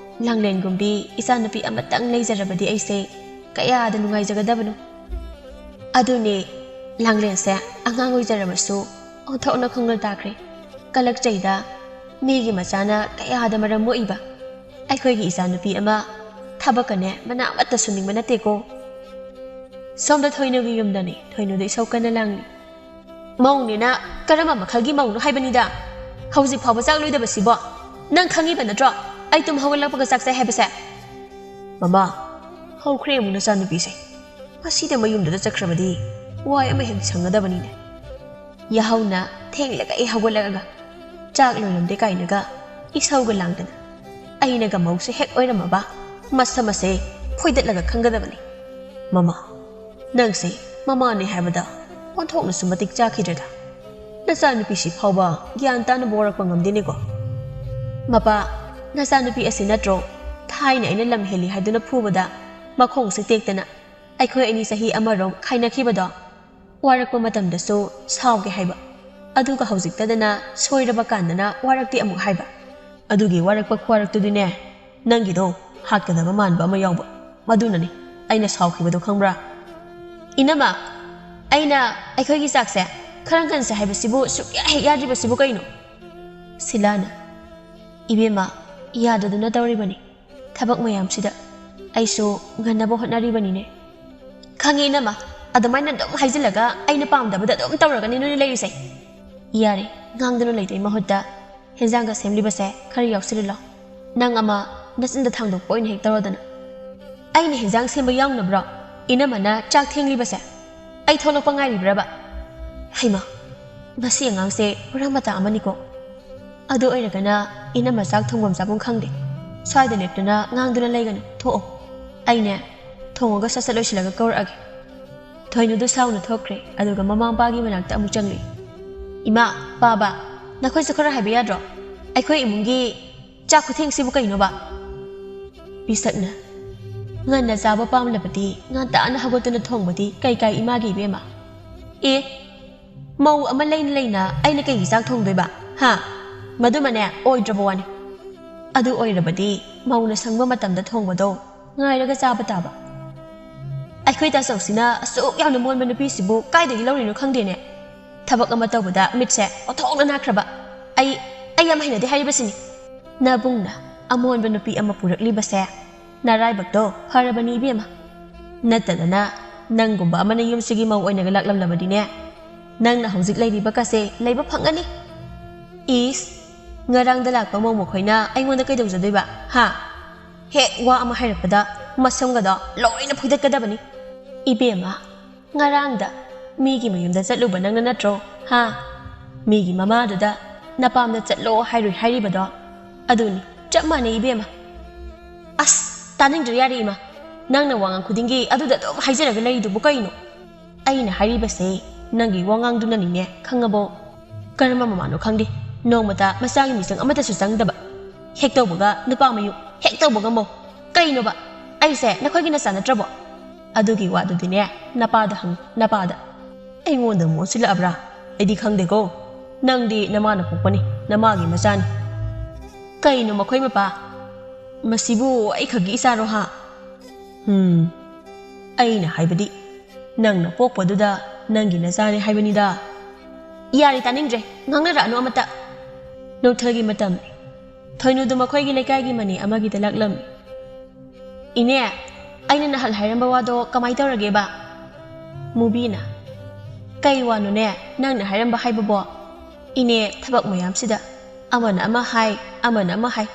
ꯂꯥꯡꯂꯦꯟꯒꯨꯝꯕꯤ ꯏꯆꯥꯅꯨꯄꯤ ꯑꯃꯇꯪ ꯂꯩꯖꯔꯕꯗꯤ ꯑꯩꯁꯦ ꯀꯌꯥꯗ ꯅꯨꯡꯉꯥꯏꯖꯒꯗꯕꯅꯣ꯫" "ꯑꯗꯨꯅꯦ, ꯂꯥꯡꯂꯦꯟꯁꯦ ꯑꯉꯥꯡ ꯑꯣꯏꯖꯔꯕꯁꯨ ꯑꯣꯟꯊꯣꯛꯅ ꯈꯣꯡꯒꯜ ꯇꯥꯈ꯭ꯔꯦ꯫ ꯀꯂꯛꯆꯩꯗ, ꯃꯤꯒꯤ ꯃꯆꯥꯅ ꯀꯌꯥꯗ ꯃꯔꯝ ꯃꯣꯛꯏꯕ꯫ ꯑꯩꯈꯣꯏꯒꯤ ꯏꯆꯥꯅꯨꯄꯤ ꯑꯃ ꯊꯕꯛꯀꯅꯦ ꯃꯅꯥ ꯑꯃꯠꯇ ꯁꯨꯅꯤꯡꯕ ꯅꯠꯇꯦꯀꯣ꯫" ꯁꯣꯝꯗ ꯊꯣꯏꯅꯨꯒꯤ ꯌꯨꯝꯗꯅꯦ꯫ ꯊꯣꯏꯅꯨꯗ ꯏꯁꯧ ꯀꯟꯅ ꯂꯥꯡꯂꯤ꯫ "ꯃꯧꯅꯦꯅ ꯀꯔꯝꯕ ꯃꯈꯜꯒꯤ ꯃꯧꯅꯣ ꯍꯥꯏꯕꯅꯤꯗ? ꯍꯧꯖꯤꯛ ꯐꯥꯎꯕ ꯆꯥꯛ ꯂꯣꯏꯗꯕꯁꯤꯕꯣ? ꯅꯪ ꯈꯪꯉꯤꯕ ꯅꯠꯇ꯭ꯔꯣ ꯑꯩ ꯇꯨꯝ ꯍꯧꯒꯠꯂꯛꯄꯒ ꯆꯥꯛ ꯆꯥꯏ ꯍꯥꯏꯕꯁꯦ?" "ꯃꯃꯥ, ꯍꯧꯈ꯭ꯔꯦ ꯑꯃꯨꯛ ꯅꯆꯥꯅꯨꯄꯤꯁꯦ꯫ ꯉꯁꯤꯗ ꯃꯌꯨꯝꯗꯨꯗ ꯆꯠꯈ꯭ꯔꯕꯗꯤ ꯋꯥꯏ ꯑꯃ ꯍꯦꯛ ꯁꯪꯒꯗꯕꯅꯤꯅꯦ꯫ ꯌꯥꯍꯧꯅ ꯊꯦꯡꯂꯒ ꯑꯩ ꯍꯧꯒꯠꯂꯛꯑꯒ ꯆꯥꯛ ꯂꯣꯏꯔꯝꯗꯦ ꯀꯥꯏꯅꯒ ꯏꯁꯧꯒ ꯂꯥꯡꯗꯅ ꯑꯩꯅꯒ ꯃꯧꯁꯦ ꯍꯦꯛ ꯑꯣꯏꯔꯝꯃꯕ ꯃꯁꯝ ꯑꯁꯦ ꯐꯣꯏꯗꯠꯂꯒ ꯈꯪꯒꯗꯕꯅꯤ꯫ ꯃꯃꯥ, ꯅꯪꯁꯦ ꯃꯃꯥꯅꯦ ꯍꯥꯏꯕꯗ ꯑꯣꯟꯊꯣꯛꯅꯁꯨ ꯃꯇꯤꯛ ꯆꯥꯈꯤꯗ꯭ꯔꯦꯗ꯫ ꯅꯆꯥꯅꯨꯄꯤꯁꯤ ꯐꯥꯎꯕ ꯒ꯭ꯌꯥꯟ ꯇꯥꯅ ꯋꯥꯔꯛꯄ ꯉꯝꯗꯦꯅꯦꯀꯣ꯫ ꯃꯄꯥ, ꯅꯆꯥꯅꯨꯄꯤ ꯑꯁꯤ ꯅꯠꯇ꯭ꯔꯣ ꯊꯥꯏꯅ ꯑꯩꯅ ꯂꯝ ꯍꯦꯜꯂꯤ ꯍꯥꯏꯗꯨꯅ ꯐꯨꯕꯗ ꯃꯈꯣꯡꯁꯦ ꯇꯦꯛꯇꯅ ꯑꯩꯈꯣꯏ ꯑꯅꯤ ꯆꯍꯤ ꯑꯃꯔꯣꯝ ꯈꯥꯏꯅꯈꯤꯕꯗꯣ? ꯋꯥꯔꯛꯄ ꯃꯇꯝꯗꯁꯨ ꯁꯥꯎꯒꯦ ꯍꯥꯏꯕ, ꯑꯗꯨꯒ ꯍꯧꯖꯤꯛꯇꯗꯅ ꯁꯣꯏꯔꯕ ꯀꯥꯟꯗꯅ ꯋꯥꯔꯛꯇꯦ ꯑꯃꯨꯛ ꯍꯥꯏꯕ꯫ ꯑꯗꯨꯒꯤ ꯋꯥꯔꯛꯄ ꯈꯨꯋꯥꯔꯛꯇꯨꯗꯤꯅꯦ, ꯅꯪꯒꯤꯗꯣ ꯍꯥꯠꯀꯗꯕ ꯃꯥꯟꯕ ꯑꯃ ꯌꯥꯎꯕ, ꯃꯗꯨꯅꯅꯤ ꯑꯩꯅ ꯁꯥꯎꯈꯤꯕꯗꯣ, ꯈꯪꯕ꯭ꯔꯥ?" "ꯏꯅꯝꯃ, ꯑꯩꯅ ꯑꯩꯈꯣꯏꯒꯤ ꯆꯥꯛꯁꯦ ꯈꯔ ꯉꯟꯁꯦ ꯍꯥꯏꯕꯁꯤꯕꯨ ꯁꯨꯛꯌꯥ ꯍꯦꯛ ꯌꯥꯗ꯭ꯔꯤꯕꯁꯤꯕꯨ ꯀꯩꯅꯣ?" ꯁꯤꯂꯥꯅ, "ꯏꯕꯦꯝꯃ, ꯌꯥꯗꯗꯨꯅ ꯇꯧꯔꯤꯕꯅꯤ꯫ ꯊꯕꯛ ꯃꯌꯥꯝꯁꯤꯗ ꯑꯩꯁꯨ ꯉꯟꯅꯕ ꯍꯣꯠꯅꯔꯤꯕꯅꯤꯅꯦ꯫" "ꯈꯪꯉꯦ ꯏꯅꯝꯃ, ꯑꯗꯨꯃꯥꯏꯅ ꯑꯗꯨꯝ ꯍꯥꯏꯖꯤꯜꯂꯒ ꯑꯩꯅ ꯄꯥꯝꯗꯕꯗ ꯑꯗꯨꯝ ꯇꯧꯔꯒꯅꯤ ꯅꯣꯏꯅ ꯂꯩꯔꯤꯁꯦ꯫ ꯌꯥꯔꯦ, ꯉꯥꯡꯗꯨꯅ ꯂꯩꯇꯩ ꯃꯍꯨꯠꯇ ꯍꯦꯟꯖꯥꯡꯒ ꯁꯦꯝꯂꯤꯕꯁꯦ ꯈꯔ ꯌꯥꯎꯁꯤꯜꯂꯨ ꯂꯥꯎ꯫ ꯅꯪ ꯑꯃ ꯅꯆꯤꯟꯗ ꯊꯥꯡꯗꯣꯛꯄ ꯑꯣꯏꯅ ꯍꯦꯛ ꯇꯧꯔꯗꯅ꯫ ꯑꯩꯅ ꯍꯦꯟꯖꯥꯡ ꯁꯦꯝꯕ ꯌꯥꯎꯅꯕ꯭ꯔꯣ ꯏꯅꯝꯃꯅ ꯆꯥꯛ ꯊꯦꯡꯂꯤꯕꯁꯦ? ꯑꯩ ꯊꯣꯛꯂꯛꯄ ꯉꯥꯏꯔꯤꯕ꯭ꯔꯕ? ꯍꯩꯃꯥ, ꯃꯁꯤ ꯑꯉꯥꯡꯁꯦ ꯄꯨꯔꯥ ꯃꯇꯥ ꯑꯃꯅꯤꯀꯣ꯫ ꯑꯗꯨ ꯑꯣꯏꯔꯒꯅ ꯏꯅꯝꯃ ꯆꯥꯛ ꯊꯣꯡꯐꯝ ꯆꯥꯐꯝ ꯈꯪꯗꯦ꯫ ꯁ꯭ꯋꯥꯏꯗ ꯂꯦꯞꯇꯨꯅ ꯉꯥꯡꯗꯨꯅ ꯂꯩꯒꯅꯨ, ꯊꯣꯛꯑꯣ꯫ ꯑꯩꯅꯦ, ꯊꯣꯡꯉꯒ ꯁꯠ ꯁꯠ ꯂꯣꯏꯁꯤꯜꯂꯒ ꯀꯧꯔꯛꯑꯒꯦ꯫" ꯊꯣꯏꯅꯨꯗꯨ ꯁꯥꯎꯅ ꯊꯣꯛꯈ꯭ꯔꯦ, ꯑꯗꯨꯒ ꯃꯃꯥ ꯃꯄꯥꯒꯤ ꯃꯅꯥꯛꯇ ꯑꯃꯨꯛ ꯆꯪꯂꯛꯏ꯫ "ꯏꯃꯥ, ꯄꯥꯕ, ꯅꯈꯣꯏꯁꯨ ꯈꯔ ꯍꯥꯏꯕ ꯌꯥꯗ꯭ꯔꯣ? ꯑꯩꯈꯣꯏ ꯏꯃꯨꯡꯒꯤ ꯆꯥꯛ ꯈꯨꯊꯦꯡꯁꯤꯕꯨ ꯀꯩꯅꯣꯕ?" ꯄꯤꯁꯛꯅ, "ꯉꯟꯅ ꯆꯥꯕ ꯄꯥꯝꯂꯕꯗꯤ ꯉꯟꯇꯥꯅ ꯍꯧꯒꯠꯇꯨꯅ ꯊꯣꯡꯕꯗꯤ ꯀꯩ ꯀꯥꯏ ꯏꯃꯥꯒꯤ, ꯏꯕꯦꯝꯃ?" "ꯑꯦ, ꯃꯧ ꯑꯃ ꯂꯩꯅ ꯂꯩꯅ ꯑꯩꯅ ꯀꯩꯒꯤ ꯆꯥꯛ ꯊꯣꯡꯗꯣꯏꯕ? ꯍꯥ? ꯃꯗꯨꯃꯅꯦ, ꯑꯣꯏꯗ꯭ꯔꯕ ꯋꯥꯅꯤ꯫ ꯑꯗꯨ ꯑꯣꯏꯔꯕꯗꯤ ꯃꯧꯅ ꯁꯪꯕ ꯃꯇꯝꯗ ꯊꯣꯡꯕꯗꯣ ꯉꯥꯏꯔꯒ ꯆꯥꯕ ꯇꯥꯕ꯫" "ꯑꯩꯈꯣꯏ ꯇꯥꯆꯧꯁꯤꯅ ꯑꯁꯨꯛ ꯌꯥꯝꯅ ꯃꯣꯟꯕ ꯅꯨꯄꯤꯁꯤꯕꯨ ꯀꯥꯏꯗꯒꯤ ꯂꯧꯔꯤꯅꯣ ꯈꯪꯗꯦꯅꯦ꯫ ꯊꯕꯛ ꯑꯃ ꯇꯧꯕꯗ ꯃꯤꯠꯁꯦ ꯑꯣꯟꯊꯣꯛꯅ ꯅꯥꯈ꯭ꯔꯕ꯫ ꯑꯩ, ꯑꯩ ꯌꯥꯝ ꯍꯩꯅꯗꯦ ꯍꯥꯏꯔꯤꯕꯁꯤꯅꯤ꯫" "ꯅꯕꯨꯡꯅ ꯑꯃꯣꯟꯕ ꯅꯨꯄꯤ ꯑꯃ ꯄꯨꯔꯛꯂꯤꯕꯁꯦ ꯅꯔꯥꯏꯕꯛꯇꯣ ꯐꯔꯕꯅꯤ ꯏꯕꯦꯝꯃ꯫ ꯅꯠꯇꯗꯅ ꯅꯪꯒꯨꯝꯕ ꯑꯃꯅ ꯌꯨꯝꯁꯤꯒꯤ ꯃꯧ ꯑꯣꯏꯅꯒ ꯂꯥꯛꯂꯝꯂꯕꯗꯤꯅꯦ, ꯅꯪꯅ ꯍꯧꯖꯤꯛ ꯂꯩꯔꯤꯕ ꯀꯁꯦ ꯂꯩꯕ ꯐꯪꯒꯅꯤ꯫" "ꯏꯁ, ꯉꯔꯥꯡꯗ ꯂꯥꯛꯄ ꯃꯧ ꯃꯈꯣꯏꯅ ꯑꯩꯉꯣꯟꯗ ꯀꯩꯗꯧꯖꯗꯣꯏꯕ, ꯍꯥ?" ꯍꯦꯛ ꯋꯥ ꯑꯃ ꯍꯥꯏꯔꯛꯄꯗ ꯃꯁꯝꯒꯗꯣ ꯂꯣꯏꯅ ꯐꯣꯏꯗꯠꯀꯗꯕꯅꯤ꯫ ꯏꯕꯦꯝꯃ, ꯉꯔꯥꯡꯗ ꯃꯤꯒꯤ ꯃꯌꯨꯝꯗ ꯆꯠꯂꯨꯕ ꯅꯪꯅ ꯅꯠꯇ꯭ꯔꯣ? ꯍꯥ? ꯃꯤꯒꯤ ꯃꯃꯥꯗꯨꯗ ꯅꯄꯥꯝꯗ ꯆꯠꯂꯣ ꯍꯥꯏꯔꯨꯏ ꯍꯥꯏꯔꯤꯕꯗꯣ? ꯑꯗꯨꯅꯤ, ꯆꯞ ꯃꯥꯟꯅꯩ ꯏꯕꯦꯝꯃ꯫ ꯑꯁ, ꯇꯥꯅꯤꯡꯗ꯭ꯔꯦ, ꯌꯥꯔꯦ ꯏꯃꯥ꯫ ꯅꯪꯅ ꯋꯥ ꯉꯥꯡ ꯈꯨꯗꯤꯡꯒꯤ ꯑꯗꯨꯗ ꯑꯗꯨꯝ ꯍꯥꯏꯖꯔꯒ ꯂꯩꯔꯤꯗꯨꯕꯨ ꯀꯩꯅꯣ? ꯑꯩꯅ ꯍꯥꯏꯔꯤꯕꯁꯦ ꯅꯪꯒꯤ ꯋꯥꯉꯥꯡꯗꯨꯅꯅꯤꯅꯦ, ꯈꯪꯉꯕꯣ? ꯀꯔꯝꯕ ꯃꯃꯥꯅꯣ ꯈꯪꯗꯦ, ꯅꯣꯡꯃꯇ ꯃꯆꯥꯒꯤ ꯃꯤꯆꯪ ꯑꯃꯠꯇꯁꯨ ꯆꯪꯗꯕ꯫ ꯍꯦꯛ ꯇꯧꯕꯒ ꯅꯨꯄꯥ ꯃꯌꯨꯝ, ꯍꯦꯛ ꯇꯧꯕꯒ ꯃꯧ꯫ ꯀꯩꯅꯣꯕ? ꯑꯩꯁꯦ ꯅꯈꯣꯏꯒꯤ ꯅꯆꯥ ꯅꯠꯇ꯭ꯔꯕꯣ? ꯑꯗꯨꯒꯤ ꯋꯥꯗꯨꯗꯤꯅꯦ, ꯅꯄꯥꯗ ꯍꯪꯉꯨ, ꯅꯄꯥꯗ꯫ ꯑꯩꯉꯣꯟꯗ ꯑꯃꯨꯛ ꯑꯣꯟꯁꯤꯜꯂꯛꯑꯕ꯭ꯔꯥ? ꯑꯩꯗꯤ ꯈꯪꯗꯦꯀꯣ꯫ ꯅꯪꯗꯤ ꯅꯃꯥꯅ ꯄꯣꯛꯄꯅꯤ, ꯅꯃꯥꯒꯤ ꯃꯆꯥꯅꯤ꯫ ꯀꯩꯅꯣ ꯃꯈꯣꯏ ꯃꯄꯥ? ꯃꯁꯤꯕꯨ ꯑꯩ ꯈꯛꯀꯤ ꯏꯆꯥꯔꯣ ꯍꯥ? ꯍꯨꯝ, ꯑꯩꯅ ꯍꯥꯏꯕꯗꯤ, ꯅꯪꯅ ꯄꯣꯛꯄꯗꯨꯗ ꯅꯪꯒꯤ ꯅꯆꯥꯅꯤ ꯍꯥꯏꯕꯅꯤꯗ꯫ ꯌꯥꯔꯦ, ꯇꯥꯅꯤꯡꯗ꯭ꯔꯦ, ꯉꯥꯡꯅꯔꯛꯑꯅꯨ ꯑꯃꯇ꯫ ꯅꯨꯡꯊꯤꯜꯒꯤ ꯃꯇꯝ꯫ ꯊꯣꯏꯅꯨꯗꯨ ꯃꯈꯣꯏꯒꯤ ꯂꯩꯀꯥꯏꯒꯤ ꯃꯅꯦ ꯑꯃꯒꯤꯗ ꯂꯥꯛꯂꯝꯃꯤ꯫ "ꯏꯅꯦ, ꯑꯩꯅ ꯅꯍꯥꯟ ꯍꯥꯏꯔꯝꯕ ꯋꯥꯗꯣ ꯀꯃꯥꯏ ꯇꯧꯔꯒꯦꯕ?" ꯃꯨꯕꯤꯅ, "ꯀꯩ ꯋꯥꯅꯣꯅꯦ ꯅꯪꯅ ꯍꯥꯏꯔꯝꯕ ꯍꯥꯏꯕꯕꯣ?" "ꯏꯅꯦ, ꯊꯕꯛ ꯃꯌꯥꯝꯁꯤꯗ ꯑꯃꯅ ꯑꯃ ꯍꯥꯏ, ꯑꯃꯅ ꯑꯃ ꯍꯥꯏ,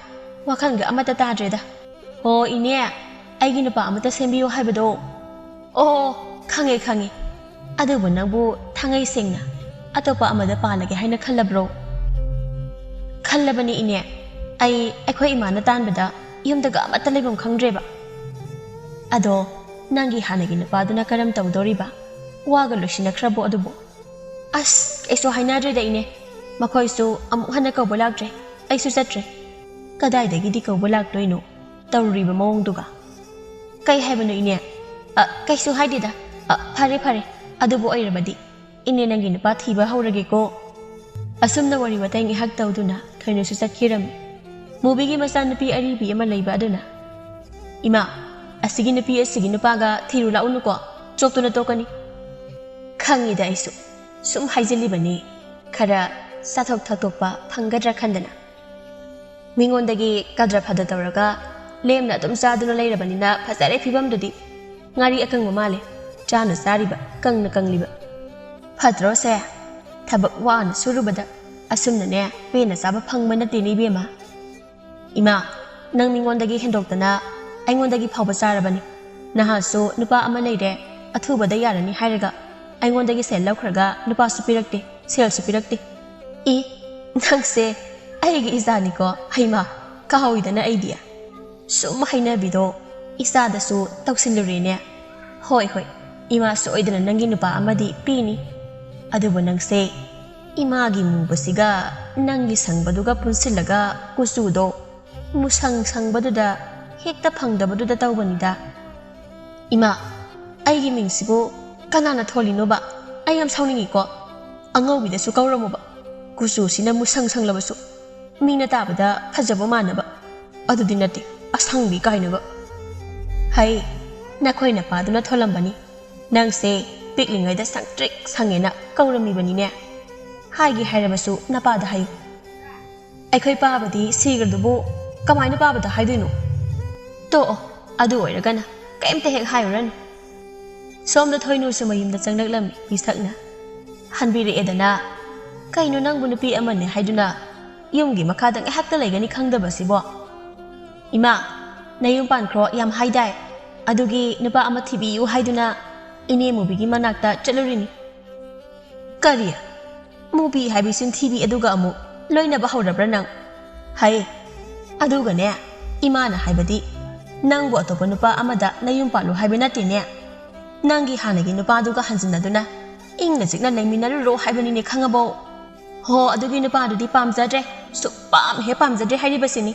ꯋꯥꯈꯜꯒ ꯑꯃꯠꯇ ꯇꯥꯗ꯭ꯔꯦꯗ꯫ ꯍꯣ ꯏꯅꯦ, ꯑꯩꯒꯤ ꯅꯨꯄꯥ ꯑꯃꯠꯇ ꯁꯦꯝꯕꯤꯌꯨ ꯍꯥꯏꯕꯗꯣ꯫ ꯑꯣ, ꯈꯪꯉꯦ, ꯈꯪꯉꯦ꯫ ꯑꯗꯨꯕꯨ ꯅꯪꯕꯨ ꯊꯥꯡꯉꯩ ꯁꯦꯡꯅ ꯑꯇꯣꯞꯄ ꯑꯃꯗ ꯄꯥꯜꯂꯒꯦ ꯍꯥꯏꯅ ꯈꯜꯂꯕ꯭ꯔꯣ?" "ꯈꯜꯂꯕꯅꯤ ꯏꯅꯦ꯫ ꯑꯩ ꯑꯩꯈꯣꯏ ꯏꯃꯥꯅ ꯇꯥꯟꯕꯗ ꯌꯨꯝꯗꯒ ꯑꯃꯠꯇ ꯂꯩꯐꯝ ꯈꯪꯗ꯭ꯔꯦꯕ꯫ ꯑꯗꯣ ꯅꯪꯒꯤ ꯍꯥꯟꯅꯒꯤ ꯅꯨꯄꯥꯗꯨꯅ ꯀꯔꯝ ꯇꯧꯗꯧꯔꯤꯕ? ꯋꯥꯒ ꯂꯣꯏꯁꯤꯟꯅꯈ꯭ꯔꯕꯣ ꯑꯗꯨꯕꯨ?" "ꯑꯁ, ꯀꯩꯁꯨ ꯍꯥꯏꯅꯗ꯭ꯔꯦꯗ ꯏꯅꯦ꯫ ꯃꯈꯣꯏꯁꯨ ꯑꯃꯨꯛ ꯍꯟꯅ ꯀꯧꯕ ꯂꯥꯛꯇ꯭ꯔꯦ, ꯑꯩꯁꯨ ꯆꯠꯇ꯭ꯔꯦ꯫ ꯀꯗꯥꯏꯗꯒꯤꯗꯤ ꯀꯧꯕ ꯂꯥꯛꯇꯣꯏꯅꯣ ꯇꯧꯔꯤꯕ ꯃꯑꯣꯡꯗꯨꯒ?" "ꯀꯩ ꯍꯥꯏꯕꯅꯣ ꯏꯅꯦ?" "ꯑ, ꯀꯩꯁꯨ ꯍꯥꯏꯗꯦꯗ꯫ ꯑ, ꯐꯔꯦ, ꯐꯔꯦ꯫ ꯑꯗꯨꯕꯨ ꯑꯣꯏꯔꯕꯗꯤ ꯏꯅꯦ ꯅꯪꯒꯤ ꯅꯨꯄꯥ ꯊꯤꯕ ꯍꯧꯔꯒꯦꯀꯣ꯫" ꯑꯁꯨꯝꯅ ꯋꯥꯔꯤ ꯋꯥꯇꯥꯏ ꯉꯥꯏꯍꯥꯛ ꯇꯧꯗꯨꯅ ꯊꯣꯏꯅꯨꯁꯨ ꯆꯠꯈꯤꯔꯝꯃꯤ꯫ ꯃꯨꯕꯤꯒꯤ ꯃꯆꯥꯅꯨꯄꯤ ꯑꯔꯤꯕꯤ ꯑꯃ ꯂꯩꯕ ꯑꯗꯨꯅ, "ꯏꯃꯥ, ꯑꯁꯤꯒꯤ ꯅꯨꯄꯤ ꯑꯁꯤꯒꯤ ꯅꯨꯄꯥꯒ ꯊꯤꯔꯨ ꯂꯥꯛꯎꯅꯨꯀꯣ, ꯆꯣꯞꯇꯨꯅ ꯇꯣꯛꯀꯅꯤ꯫" "ꯈꯪꯉꯤꯗ ꯑꯩꯁꯨ, ꯁꯨꯝ ꯍꯥꯏꯖꯤꯜꯂꯤꯕꯅꯤ, ꯈꯔ ꯆꯥꯊꯣꯛ ꯊꯛꯇꯣꯛꯄ ꯐꯪꯒꯗ꯭ꯔꯥ ꯈꯟꯗꯅ꯫ ꯃꯤꯉꯣꯟꯗꯒꯤ ꯀꯗ꯭ꯔ ꯐꯗ꯭ꯔ ꯇꯧꯔꯒ ꯂꯦꯝꯅ ꯑꯗꯨꯝ ꯆꯥꯗꯨꯅ ꯂꯩꯔꯕꯅꯤꯅ ꯐꯖꯔꯦ ꯐꯤꯕꯝꯗꯨꯗꯤ꯫ ꯉꯥꯔꯤ ꯑꯀꯪꯕ ꯃꯥꯜꯂꯦ, ꯆꯥꯅ ꯆꯥꯔꯤꯕ, ꯀꯪꯅ ꯀꯪꯂꯤꯕ꯫ ꯐꯠꯇ꯭ꯔꯣꯁꯦ? ꯊꯕꯛ ꯋꯥꯅ ꯁꯨꯔꯨꯕꯗ ꯑꯁꯨꯝꯅꯅꯦ ꯄꯦꯟꯅ ꯆꯥꯕ ꯐꯪꯕ ꯅꯠꯇꯦꯅꯦ ꯏꯕꯦꯝꯃ꯫" "ꯏꯃꯥ, ꯅꯪ ꯃꯤꯉꯣꯟꯗꯒꯤ ꯍꯦꯟꯗꯣꯛꯇꯅ ꯑꯩꯉꯣꯟꯗꯒꯤ ꯐꯥꯎꯕ ꯆꯥꯔꯕꯅꯤ꯫ ꯅꯍꯥꯟꯁꯨ ꯅꯨꯄꯥ ꯑꯃ ꯂꯩꯔꯦ, ꯑꯊꯨꯕꯗ ꯌꯥꯔꯅꯤ ꯍꯥꯏꯔꯒ ꯑꯩꯉꯣꯟꯗꯒꯤ ꯁꯦꯜ ꯂꯧꯈ꯭ꯔꯒ ꯅꯨꯄꯥꯁꯨ ꯄꯤꯔꯛꯇꯦ, ꯁꯦꯜꯁꯨ ꯄꯤꯔꯛꯇꯦ꯫ ꯏ, ꯅꯪꯁꯦ ꯑꯩꯒꯤ ꯏꯆꯥꯅꯤꯀꯣ꯫ ꯍꯩꯃꯥ, ꯀꯥꯎꯏꯗꯅ ꯑꯩꯗꯤ꯫ ꯁꯨꯝ ꯍꯩꯅꯕꯤꯗꯣ ꯏꯆꯥꯗꯁꯨ ꯇꯧꯁꯤꯜꯂꯨꯔꯦꯅꯦ꯫ ꯍꯣꯏ, ꯍꯣꯏ, ꯏꯃꯥ ꯁꯣꯏꯗꯅ ꯅꯪꯒꯤ ꯅꯨꯄꯥ ꯑꯃꯗꯤ ꯄꯤꯅꯤ꯫ ꯑꯗꯨꯕꯨ ꯅꯪꯁꯦ ꯏꯃꯥꯒꯤ ꯃꯨꯕꯁꯤꯒ ꯅꯪꯒꯤ ꯁꯪꯕꯗꯨꯒ ꯄꯨꯟꯁꯤꯜꯂꯒ ꯀꯨꯆꯨꯗꯣ ꯃꯨꯁꯪ ꯁꯪꯕꯗꯨꯗ ꯍꯦꯛꯇ ꯐꯪꯗꯕꯗꯨꯗ ꯇꯧꯕꯅꯤꯗ꯫ ꯏꯃꯥ, ꯑꯩꯒꯤ ꯃꯤꯡꯁꯤꯕꯨ ꯀꯅꯥꯅ ꯊꯣꯜꯂꯤꯅꯣꯕ? ꯑꯩ ꯌꯥꯝ ꯁꯥꯎꯅꯤꯡꯉꯤꯀꯣ꯫ ꯑꯉꯧꯕꯤꯗꯁꯨ ꯀꯧꯔꯝꯃꯣꯕ꯫ ꯀꯨꯆꯨꯁꯤꯅ ꯃꯨꯁꯪ ꯁꯪꯂꯕꯁꯨ ꯃꯤꯅ ꯇꯥꯕꯗ ꯐꯖꯕ ꯃꯥꯟꯅꯕ꯫ ꯑꯗꯨꯗꯤ ꯅꯠꯇꯦ, ꯑꯁꯪꯕꯤ ꯀꯥꯏꯅꯒ꯫ ꯍꯩ, ꯅꯈꯣꯏ ꯅꯄꯥꯗꯨꯅ ꯊꯣꯜꯂꯝꯕꯅꯤ꯫ ꯅꯪꯁꯦ ꯄꯤꯛꯂꯤꯉꯩꯗ ꯁꯪꯇ꯭ꯔꯤꯛ ꯁꯪꯉꯦꯅ ꯀꯧꯔꯝꯃꯤꯕꯅꯤꯅꯦ꯫ ꯍꯥꯏꯒꯦ ꯍꯥꯏꯔꯕꯁꯨ ꯅꯄꯥꯗ ꯍꯥꯏꯌꯨ꯫ ꯑꯩꯈꯣꯏ ꯄꯥꯕꯗꯤ ꯁꯤꯈ꯭ꯔꯗꯨꯕꯨ ꯀꯃꯥꯏꯅ ꯄꯥꯕꯗ ꯍꯥꯏꯗꯣꯏꯅꯣ? ꯇꯣꯛꯑꯣ, ꯑꯗꯨ ꯑꯣꯏꯔꯒꯅ ꯀꯩꯝꯇ ꯍꯦꯛ ꯍꯥꯏꯔꯨꯔꯅꯨ꯫ ꯁꯣꯝꯗ ꯊꯣꯏꯅꯨꯁꯨ ꯃꯌꯨꯝꯗ ꯆꯪꯂꯛꯂꯝꯃꯤ ꯄꯤꯁꯛꯅ꯫ ꯍꯟꯕꯤꯔꯛꯑꯦꯗꯅ꯫ ꯀꯩꯅꯣ ꯅꯪꯕꯨ ꯅꯨꯄꯤ ꯑꯃꯅꯦ ꯍꯥꯏꯗꯨꯅ ꯌꯨꯝꯒꯤ ꯃꯈꯥꯗ ꯉꯥꯏꯍꯥꯛꯇ ꯂꯩꯒꯅꯤ ꯈꯪꯗꯕꯁꯤꯕꯣ? ꯏꯃꯥ, ꯅꯌꯨꯝ ꯄꯥꯟꯈ꯭ꯔꯣ ꯌꯥꯝ ꯍꯥꯏꯗꯥꯏ? ꯑꯗꯨꯒꯤ ꯅꯨꯄꯥ ꯑꯃ ꯊꯤꯕꯤꯌꯨ ꯍꯥꯏꯗꯨꯅ ꯏꯅꯦ ꯃꯨꯕꯤꯒꯤ ꯃꯅꯥꯛꯇ ꯆꯠꯂꯨꯔꯤꯅꯤ꯫ ꯀꯔꯤ? ꯃꯨꯕꯤ ꯍꯥꯏꯕꯤ ꯆꯤꯟꯊꯤꯕꯤ ꯑꯗꯨꯒ ꯑꯃꯨꯛ ꯂꯣꯏꯅꯕ ꯍꯧꯔꯕ꯭ꯔꯥ ꯅꯪ? ꯍꯩ, ꯑꯗꯨꯒꯅꯦ, ꯏꯃꯥꯅ ꯍꯥꯏꯕꯗꯤ ꯅꯪꯕꯨ ꯑꯇꯣꯞꯄ ꯅꯨꯄꯥ ꯑꯃꯗ ꯅꯌꯨꯝ ꯄꯥꯜꯂꯨ ꯍꯥꯏꯕ ꯅꯠꯇꯦꯅꯦ꯫ ꯅꯪꯒꯤ ꯍꯥꯟꯅꯒꯤ ꯅꯨꯄꯥꯗꯨꯒ ꯍꯟꯖꯤꯟꯅꯗꯨꯅ ꯏꯪꯅ ꯆꯤꯛꯅ ꯂꯩꯃꯤꯟꯅꯔꯨꯔꯣ ꯍꯥꯏꯕꯅꯤꯅꯦ, ꯈꯪꯉꯕꯣ? ꯍꯣ, ꯑꯗꯨꯒꯤ ꯅꯨꯄꯥꯗꯨꯗꯤ ꯄꯥꯝꯖꯗ꯭ꯔꯦ, ꯁꯨꯛꯄꯥꯝ ꯍꯦꯛ ꯄꯥꯝꯖꯗ꯭ꯔꯦ ꯍꯥꯏꯔꯤꯕꯁꯤꯅꯤ꯫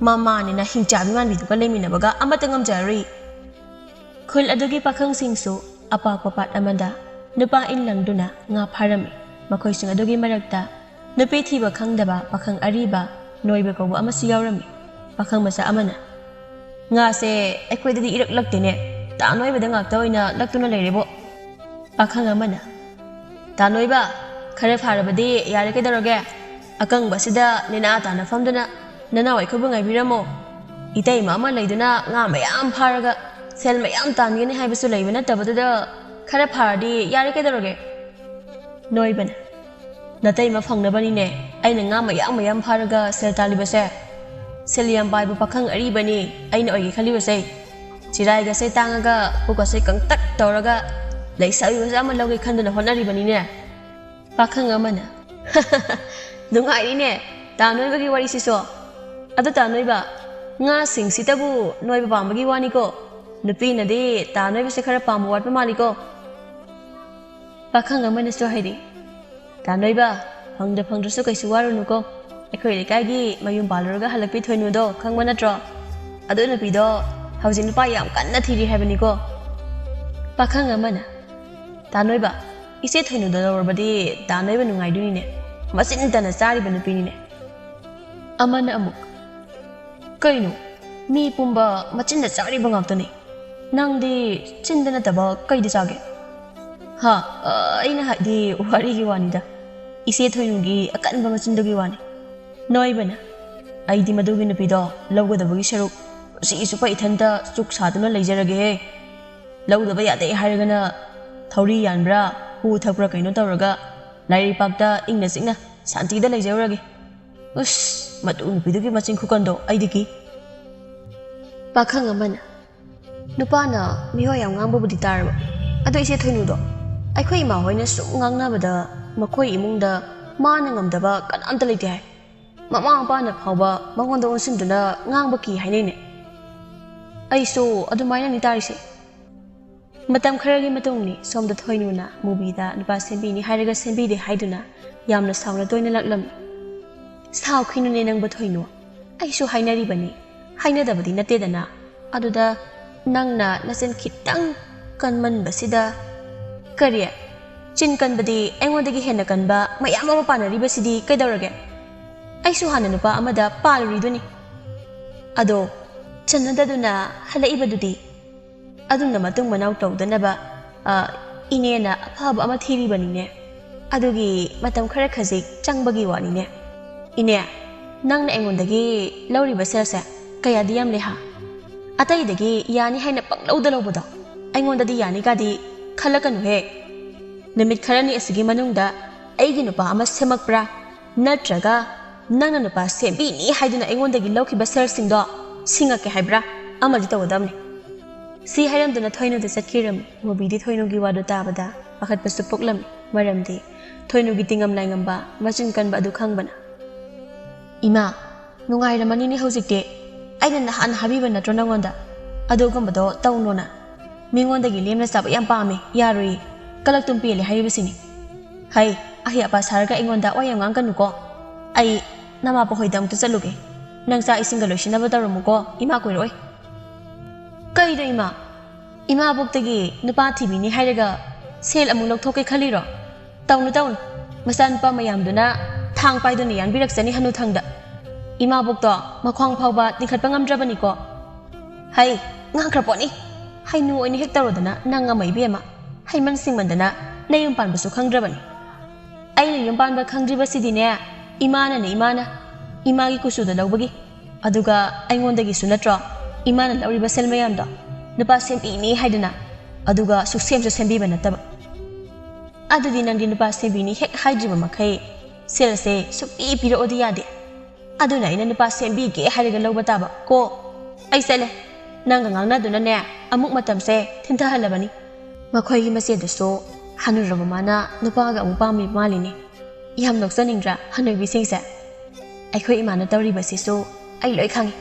ꯃꯃꯥꯅꯤꯅ ꯍꯤꯡꯆꯥꯕꯤ ꯃꯥꯟꯕꯤꯗꯨꯒ ꯂꯩꯃꯤꯟꯅꯕꯒ ꯑꯃꯠꯇ ꯉꯝꯖꯔꯔꯣꯏ꯫ ꯈꯨꯜ ꯑꯗꯨꯒꯤ ꯄꯥꯈꯪꯁꯤꯡꯁꯨ ꯑꯄꯥꯛꯄ ꯄꯥꯠ ꯑꯃꯗ ꯅꯨꯄꯥ ꯏꯟ ꯂꯪꯗꯨꯅ ꯉꯥ ꯐꯥꯔꯝꯃꯤ꯫ ꯃꯈꯣꯏꯁꯤꯡ ꯑꯗꯨꯒꯤ ꯃꯔꯛꯇ ꯅꯨꯄꯤ ꯊꯤꯕ ꯈꯪꯗꯕ ꯄꯥꯈꯪ ꯑꯔꯤꯕ ꯅꯣꯏꯕ ꯀꯧꯕ ꯑꯃꯁꯨ ꯌꯥꯎꯔꯝꯃꯤ꯫ ꯄꯥꯈꯪ ꯃꯆꯥ ꯑꯃꯅ, "ꯉꯥꯁꯦ ꯑꯩꯈꯣꯏꯗꯗꯤ ꯏꯔꯛꯂꯛꯇꯦꯅꯦ, ꯇꯥ ꯅꯣꯏꯕꯗ ꯉꯥꯛꯇ ꯑꯣꯏꯅ ꯂꯛꯇꯨꯅ ꯂꯩꯔꯦꯕꯣ"꯫ ꯄꯥꯈꯪ ꯑꯃꯅ, "ꯇꯥ ꯅꯣꯏꯕ, ꯈꯔ ꯐꯥꯔꯕꯗꯤ ꯌꯥꯔꯦ ꯀꯩꯗꯧꯔꯒꯦ? ꯑꯀꯪꯕꯁꯤꯗ ꯅꯦꯅꯥ ꯇꯥꯅ ꯐꯝꯗꯨꯅ ꯅꯅꯥꯎ ꯑꯩꯈꯣꯏꯕꯨ ꯉꯥꯏꯕꯤꯔꯝꯃꯣ꯫ ꯏꯇꯩꯃ ꯑꯃ ꯂꯩꯗꯨꯅ ꯉꯥ ꯃꯌꯥꯝ ꯐꯥꯔꯒ ꯁꯦꯜ ꯃꯌꯥꯝ ꯇꯥꯟꯒꯅꯤ ꯍꯥꯏꯕꯁꯨ ꯂꯩꯕ ꯅꯠꯇꯕꯗꯨꯗ ꯈꯔ ꯐꯥꯔꯗꯤ ꯌꯥꯔꯦ ꯀꯩꯗꯧꯔꯒꯦ?" ꯅꯣꯏꯕꯅ, "ꯅꯇꯩꯃ ꯐꯪꯅꯕꯅꯤꯅꯦ ꯑꯩꯅ ꯉꯥ ꯃꯌꯥꯝ ꯃꯌꯥꯝ ꯐꯥꯔꯒ ꯁꯦꯜ ꯇꯥꯜꯂꯤꯕꯁꯦ꯫ ꯁꯦꯜ ꯌꯥꯝ ꯄꯥꯏꯕ ꯄꯥꯈꯪ ꯑꯔꯤꯕꯅꯤ ꯑꯩꯅ ꯑꯣꯏꯒꯦ ꯈꯜꯂꯤꯕꯁꯦ꯫ ꯆꯤꯔꯥꯏꯒꯁꯦ ꯇꯥꯡꯉꯒ ꯄꯨꯛꯀꯁꯦ ꯀꯪꯇꯛ ꯇꯧꯔꯒ ꯂꯩꯁꯥꯕꯤ ꯃꯆꯥ ꯑꯃ ꯂꯧꯒꯦ ꯈꯟꯗꯨꯅ ꯍꯣꯠꯅꯔꯤꯕꯅꯤꯅꯦ꯫ ꯄꯥꯈꯪ ꯑꯃꯅ, "ꯅꯨꯡꯉꯥꯏꯔꯤꯅꯦ ꯇꯥ ꯅꯣꯏꯕꯒꯤ ꯋꯥꯔꯤꯁꯤꯁꯨ꯫ ꯑꯗꯨ ꯇꯥ ꯅꯣꯏꯕ, ꯉꯥꯁꯤꯡꯁꯤꯇꯕꯨ ꯅꯣꯏꯕ ꯄꯥꯝꯕꯒꯤ ꯋꯥꯅꯤꯀꯣ꯫ ꯅꯨꯄꯤꯅꯗꯤ ꯇꯥ ꯅꯣꯏꯕꯁꯦ ꯈꯔ ꯄꯥꯝꯕ ꯋꯥꯠꯄ ꯃꯥꯜꯂꯤꯀꯣ?" ꯄꯥꯈꯪ ꯑꯃꯅꯁꯨ ꯍꯥꯏꯔꯤ, "ꯇꯥ ꯅꯣꯏꯕ, ꯐꯪꯗ ꯐꯪꯗ꯭ꯔꯁꯨ ꯀꯩꯁꯨ ꯋꯥꯔꯨꯅꯨꯀꯣ꯫ ꯑꯩꯈꯣꯏ ꯂꯩꯀꯥꯏꯒꯤ ꯃꯌꯨꯝ ꯄꯥꯜꯂꯨꯔꯒ ꯍꯜꯂꯛꯄꯤ ꯊꯣꯏꯅꯨꯗꯣ ꯈꯪꯕ ꯅꯠꯇ꯭ꯔꯣ? ꯑꯗꯨ ꯅꯨꯄꯤꯗꯣ ꯍꯧꯖꯤꯛ ꯅꯨꯄꯥ ꯌꯥꯝ ꯀꯟꯅ ꯊꯤꯔꯤ ꯍꯥꯏꯕꯅꯤꯀꯣ꯫" ꯄꯥꯈꯪ ꯑꯃꯅ, "ꯇꯥ ꯅꯣꯏꯕ, ꯏꯆꯦ ꯊꯣꯏꯅꯨꯗ ꯂꯧꯔꯕꯗꯤ ꯇꯥ ꯅꯣꯏꯕ ꯅꯨꯡꯉꯥꯏꯗꯣꯏꯅꯤꯅꯦ꯫ ꯃꯆꯤꯟꯇꯅ ꯆꯥꯔꯤꯕ ꯅꯨꯄꯤꯅꯤꯅꯦ꯫" ꯑꯃꯅ ꯑꯃꯨꯛ, "ꯀꯩꯅꯣ, ꯃꯤ ꯄꯨꯝꯕ ꯃꯆꯤꯟꯗ ꯆꯥꯔꯤꯕ ꯉꯥꯛꯇꯅꯤ꯫ ꯅꯪꯗꯤ ꯆꯤꯟꯗ ꯅꯠꯇꯕ ꯀꯩꯗ ꯆꯥꯒꯦ?" "ꯍꯥ, ꯑ, ꯑꯩꯅ ꯍꯥꯏꯗꯤ ꯋꯥꯔꯤꯒꯤ ꯋꯥꯅꯤꯗ꯫ ꯏꯆꯦ ꯊꯣꯏꯅꯨꯒꯤ ꯑꯀꯟꯕ ꯃꯆꯤꯟꯗꯨꯒꯤ ꯋꯥꯅꯤ꯫" ꯅꯣꯏꯕꯅ, "ꯑꯩꯗꯤ ꯃꯗꯨꯒꯤ ꯅꯨꯄꯤꯗꯣ ꯂꯧꯒꯗꯕꯒꯤ ꯁꯔꯨꯛ ꯁꯤꯁꯨ ꯄ ꯏꯊꯟꯇ ꯆꯨꯛ ꯁꯥꯗꯨꯅ ꯂꯩꯖꯔꯒꯦꯍꯦ꯫ ꯂꯧꯗꯕ ꯌꯥꯗꯦ ꯍꯥꯏꯔꯒꯅ ꯊꯧꯔꯤ ꯌꯥꯟꯕ꯭ꯔꯥ, ꯍꯨ ꯊꯛꯄ꯭ꯔꯥ ꯀꯩꯅꯣ ꯇꯧꯔꯒ ꯂꯥꯏꯔꯩꯄꯥꯛꯇ ꯏꯪꯅ ꯆꯤꯛꯅ ꯁꯥꯟꯇꯤꯗ ꯂꯩꯖꯔꯨꯔꯒꯦ꯫ ꯎꯁ, ꯃꯗꯨ ꯅꯨꯄꯤꯗꯨꯒꯤ ꯃꯆꯤꯟ ꯈꯨꯀꯟꯗꯣ ꯑꯩꯗꯤ ꯀꯤ꯫" ꯄꯥꯈꯪ ꯑꯃꯅ, "ꯅꯨꯄꯥꯅ ꯃꯤꯑꯣꯏ ꯌꯥꯝ ꯉꯥꯡꯕꯕꯨꯗꯤ ꯇꯥꯔꯕ꯫ ꯑꯗꯣ ꯏꯆꯦ ꯊꯣꯏꯅꯨꯗꯣ, ꯑꯩꯈꯣꯏ ꯏꯃꯥ ꯍꯣꯏꯅ ꯁꯨꯝ ꯉꯥꯡꯅꯕꯗ ꯃꯈꯣꯏ ꯏꯃꯨꯡꯗ ꯃꯥꯅ ꯉꯝꯗꯕ ꯀꯅꯥꯝꯇ ꯂꯩꯇꯦ ꯍꯥꯏ꯫ ꯃꯃꯥ ꯃꯄꯥꯅ ꯐꯥꯎꯕ ꯃꯉꯣꯟꯗ ꯑꯣꯟꯁꯤꯟꯗꯨꯅ ꯉꯥꯡꯕ ꯀꯤ ꯍꯥꯏꯅꯩꯅꯦ꯫ ꯑꯩꯁꯨ ꯑꯗꯨꯃꯥꯏꯅꯅꯤ ꯇꯥꯔꯤꯁꯦ꯫" ꯃꯇꯝ ꯈꯔꯒꯤ ꯃꯇꯨꯡꯅꯤ, ꯁꯣꯝꯗ ꯊꯣꯏꯅꯨꯅ ꯃꯨꯕꯤꯗ ꯅꯨꯄꯥ ꯁꯦꯝꯕꯤꯅꯤ ꯍꯥꯏꯔꯒ ꯁꯦꯝꯕꯤꯗꯦ ꯍꯥꯏꯗꯨꯅ ꯌꯥꯝꯅ ꯁꯥꯎꯅ ꯇꯣꯏꯅ ꯂꯥꯛꯂꯝꯃꯤ꯫ "ꯁꯥꯎꯈꯤꯅꯨꯅꯦ ꯅꯪꯕꯨ ꯊꯣꯏꯅꯨ, ꯑꯩꯁꯨ ꯍꯥꯏꯅꯔꯤꯕꯅꯤ, ꯍꯥꯏꯅꯗꯕꯗꯤ ꯅꯠꯇꯦꯗꯅ꯫ ꯑꯗꯨꯗ ꯅꯪꯅ ꯅꯆꯤꯟ ꯈꯤꯇꯪ ꯀꯟꯃꯟꯕꯁꯤꯗ꯫" "ꯀꯔꯤ? ꯆꯤꯟ ꯀꯟꯕꯗꯤ ꯑꯩꯉꯣꯟꯗꯒꯤ ꯍꯦꯟꯅ ꯀꯟꯕ ꯃꯌꯥꯝ ꯑꯃ ꯄꯥꯟꯅꯔꯤꯕꯁꯤꯗꯤ ꯀꯩꯗꯧꯔꯒꯦ? ꯑꯩꯁꯨ ꯍꯥꯟꯅ ꯅꯨꯄꯥ ꯑꯃꯗ ꯄꯥꯜꯂꯨꯔꯤꯗꯨꯅꯤ꯫ ꯑꯗꯣ ꯆꯟꯅꯗꯗꯨꯅ ꯍꯜꯂꯛꯏꯕꯗꯨꯗꯤ?" ꯑꯗꯨꯝꯅ ꯃꯇꯨꯡ ꯃꯅꯥꯎ ꯇꯧꯗꯅꯕ, ꯑ, ꯏꯅꯦꯅ ꯑꯐꯕ ꯑꯃ ꯊꯤꯔꯤꯕꯅꯤꯅꯦ꯫ ꯑꯗꯨꯒꯤ ꯃꯇꯝ ꯈꯔ ꯈꯖꯤꯛ ꯆꯪꯕꯒꯤ ꯋꯥꯅꯤꯅꯦ꯫ ꯏꯅꯦ, ꯅꯪꯅ ꯑꯩꯉꯣꯟꯗꯒꯤ ꯂꯧꯔꯤꯕ ꯁꯦꯜꯁꯦ ꯀꯌꯥꯗꯤ ꯌꯥꯝꯂꯦ ꯍꯥ? ꯑꯇꯩꯗꯒꯤ ꯌꯥꯅꯤ ꯍꯥꯏꯅ ꯄꯪꯂꯧꯗ ꯂꯧꯕꯗꯣ ꯑꯩꯉꯣꯟꯗꯗꯤ ꯌꯥꯅꯤꯒꯗꯤ ꯈꯜꯂꯛꯀꯅꯨꯍꯦ꯫ ꯅꯨꯃꯤꯠ ꯈꯔꯅꯤ ꯑꯁꯤꯒꯤ ꯃꯅꯨꯡꯗ ꯑꯩꯒꯤ ꯅꯨꯄꯥ ꯑꯃ ꯁꯦꯝꯃꯛꯄ꯭ꯔꯥ ꯅꯠꯇ꯭ꯔꯒ ꯅꯪꯅ ꯅꯨꯄꯥ ꯁꯦꯝꯕꯤꯅꯤ ꯍꯥꯏꯗꯨꯅ ꯑꯩꯉꯣꯟꯗꯒꯤ ꯂꯧꯈꯤꯕ ꯁꯦꯜꯁꯤꯡꯗꯣ ꯁꯤꯡꯉꯛꯀꯦ ꯍꯥꯏꯕ꯭ꯔꯥ? ꯑꯃꯗꯤ ꯇꯧꯒꯗꯕꯅꯤ꯫ ꯁꯤ ꯍꯥꯏꯔꯝꯗꯨꯅ ꯊꯣꯏꯅꯨꯗ ꯆꯠꯈꯤꯔꯝꯃꯤ꯫ ꯃꯨꯕꯤꯗꯤ ꯊꯣꯏꯅꯨꯒꯤ ꯋꯥꯗꯨ ꯇꯥꯕꯗ ꯄꯥꯈꯠꯄꯁꯨ ꯄꯣꯛꯂꯝꯃꯤ꯫ ꯃꯔꯝꯗꯤ ꯊꯣꯏꯅꯨꯒꯤ ꯇꯤꯡꯉꯝ ꯂꯥꯏꯉꯝꯕ, ꯃꯆꯤꯟ ꯀꯟꯕ ꯑꯗꯨ ꯈꯪꯕꯅ꯫ "ꯏꯃꯥ, ꯅꯨꯡꯉꯥꯏꯔꯝꯃꯅꯤꯅꯦ ꯍꯧꯖꯤꯛꯇꯤ꯫ ꯑꯩꯅ ꯅꯍꯥꯟ ꯍꯥꯏꯕꯤꯕ ꯅꯠꯇ꯭ꯔꯣ ꯅꯪꯉꯣꯟꯗ? ꯑꯗꯨꯒꯨꯝꯕꯗꯣ ꯇꯧꯅꯣꯅ꯫ ꯃꯤꯉꯣꯟꯗꯒꯤ ꯂꯦꯝꯅ ꯆꯥꯕ ꯌꯥꯝ ꯄꯥꯝꯃꯦ, ꯌꯥꯔꯣꯏꯌꯦ꯫ ꯀꯂꯛꯇꯨꯝ ꯄꯦꯜꯂꯦ ꯍꯥꯏꯔꯤꯕꯁꯤꯅꯤ꯫ ꯍꯩ, ꯑꯍꯩ ꯑꯄꯥ ꯁꯥꯔꯒ ꯑꯩꯉꯣꯟꯗ ꯋꯥ ꯌꯥꯝ ꯉꯥꯡꯒꯅꯨꯀꯣ꯫ ꯑꯩ ꯅꯃꯥ ꯄꯣꯍꯣꯏꯗ ꯑꯃꯨꯛꯇ ꯆꯠꯂꯨꯒꯦ꯫ ꯅꯪ ꯆꯥꯛ ꯏꯁꯤꯡꯒ ꯂꯣꯏꯁꯤꯟꯅꯕ ꯇꯧꯔꯝꯃꯨꯀꯣ, ꯏꯃꯥ ꯀꯨꯏꯔꯛꯑꯣꯏ꯫" "ꯀꯩꯅꯣ ꯏꯃꯥ? ꯏꯃꯥꯕꯣꯛꯇꯒꯤ ꯅꯨꯄꯥ ꯊꯤꯕꯤꯅꯤ ꯍꯥꯏꯔꯒ ꯁꯦꯜ ꯑꯃꯨꯛ ꯂꯧꯊꯣꯛꯀꯦ ꯈꯜꯂꯤꯔꯣ? ꯇꯧꯅꯨ, ꯇꯧꯅꯨ꯫ ꯃꯆꯥꯅꯨꯄꯥ ꯃꯌꯥꯝꯗꯨꯅ ꯊꯥꯡ ꯄꯥꯏꯗꯨꯅ ꯌꯥꯟꯕꯤꯔꯛꯆꯅꯤ ꯍꯅꯨꯊꯪꯗ꯫ ꯏꯃꯥꯕꯣꯛꯇꯣ ꯃꯈ꯭ꯋꯥꯡ ꯐꯥꯎꯕ ꯇꯤꯡꯈꯠꯄ ꯉꯝꯗ꯭ꯔꯕꯅꯤꯀꯣ꯫ ꯍꯩ, ꯉꯥꯡꯈ꯭ꯔ ꯄꯣꯠꯅꯤ꯫ ꯍꯩꯅꯨ ꯑꯣꯏꯅ ꯍꯦꯛ ꯇꯧꯔꯗꯅ ꯅꯪ ꯑꯃ ꯏꯕꯦꯝꯃ꯫ ꯍꯩꯃꯟ ꯁꯤꯡꯃꯟꯗꯅ ꯅꯌꯨꯝ ꯄꯥꯟꯕꯁꯨ ꯈꯪꯗ꯭ꯔꯕꯅꯤ꯫ ꯑꯩꯅ ꯌꯨꯝ ꯄꯥꯟꯕ ꯈꯪꯗ꯭ꯔꯤꯕꯁꯤꯗꯤꯅꯦ, ꯏꯃꯥꯅꯅꯦ, ꯏꯃꯥꯅ꯫ ꯏꯃꯥꯒꯤ ꯀꯨꯆꯨꯗ ꯂꯧꯕꯒꯤ꯫ ꯑꯗꯨꯒ ꯑꯩꯉꯣꯟꯗꯒꯤꯁꯨ ꯅꯠꯇ꯭ꯔꯣ ꯏꯃꯥꯅ ꯂꯧꯔꯤꯕ ꯁꯦꯜ ꯃꯌꯥꯝꯗꯣ? ꯅꯨꯄꯥ ꯁꯦꯝꯕꯤꯅꯤ ꯍꯥꯏꯗꯅ꯫ ꯑꯗꯨꯒ ꯁꯨꯛꯁꯦꯝꯁꯨ ꯁꯦꯝꯕꯤꯕ ꯅꯠꯇꯕ꯫ ꯑꯗꯨꯗꯤ ꯅꯪꯗꯤ ꯅꯨꯄꯥ ꯁꯦꯝꯕꯤꯅꯤ ꯍꯦꯛ ꯍꯥꯏꯗ꯭ꯔꯤꯕ ꯃꯈꯩ ꯁꯦꯜꯁꯦ ꯁꯨꯛꯄꯤ ꯄꯤꯔꯛꯑꯣꯗꯤ ꯌꯥꯗꯦ꯫ ꯑꯗꯨꯅ ꯑꯩꯅ ꯅꯨꯄꯥ ꯁꯦꯝꯕꯤꯒꯦ ꯍꯥꯏꯔꯒ ꯂꯧꯕ ꯇꯥꯕ ꯀꯣ꯫ ꯑꯩ ꯆꯠꯂꯦ꯫ ꯅꯪꯒ ꯉꯥꯡꯅꯗꯨꯅꯅꯦ ꯑꯃꯨꯛ ꯃꯇꯝꯁꯦ ꯊꯤꯟꯊꯍꯜꯂꯕꯅꯤ꯫ ꯃꯈꯣꯏꯒꯤ ꯃꯆꯦꯗꯨꯁꯨ ꯍꯅꯨꯔꯕ ꯃꯥꯅ ꯅꯨꯄꯥꯒ ꯑꯃꯨꯛ ꯄꯥꯝꯃꯤꯕ ꯃꯥꯜꯂꯤꯅꯦ꯫ ꯌꯥꯝ ꯅꯣꯛꯆꯅꯤꯡꯗ꯭ꯔꯥ ꯍꯅꯨꯕꯤꯁꯤꯡꯁꯦ? ꯑꯩꯈꯣꯏ ꯏꯃꯥꯅ ꯇꯧꯔꯤꯕꯁꯤꯁꯨ ꯑꯩ ꯂꯣꯏ ꯈꯪꯉꯤ꯫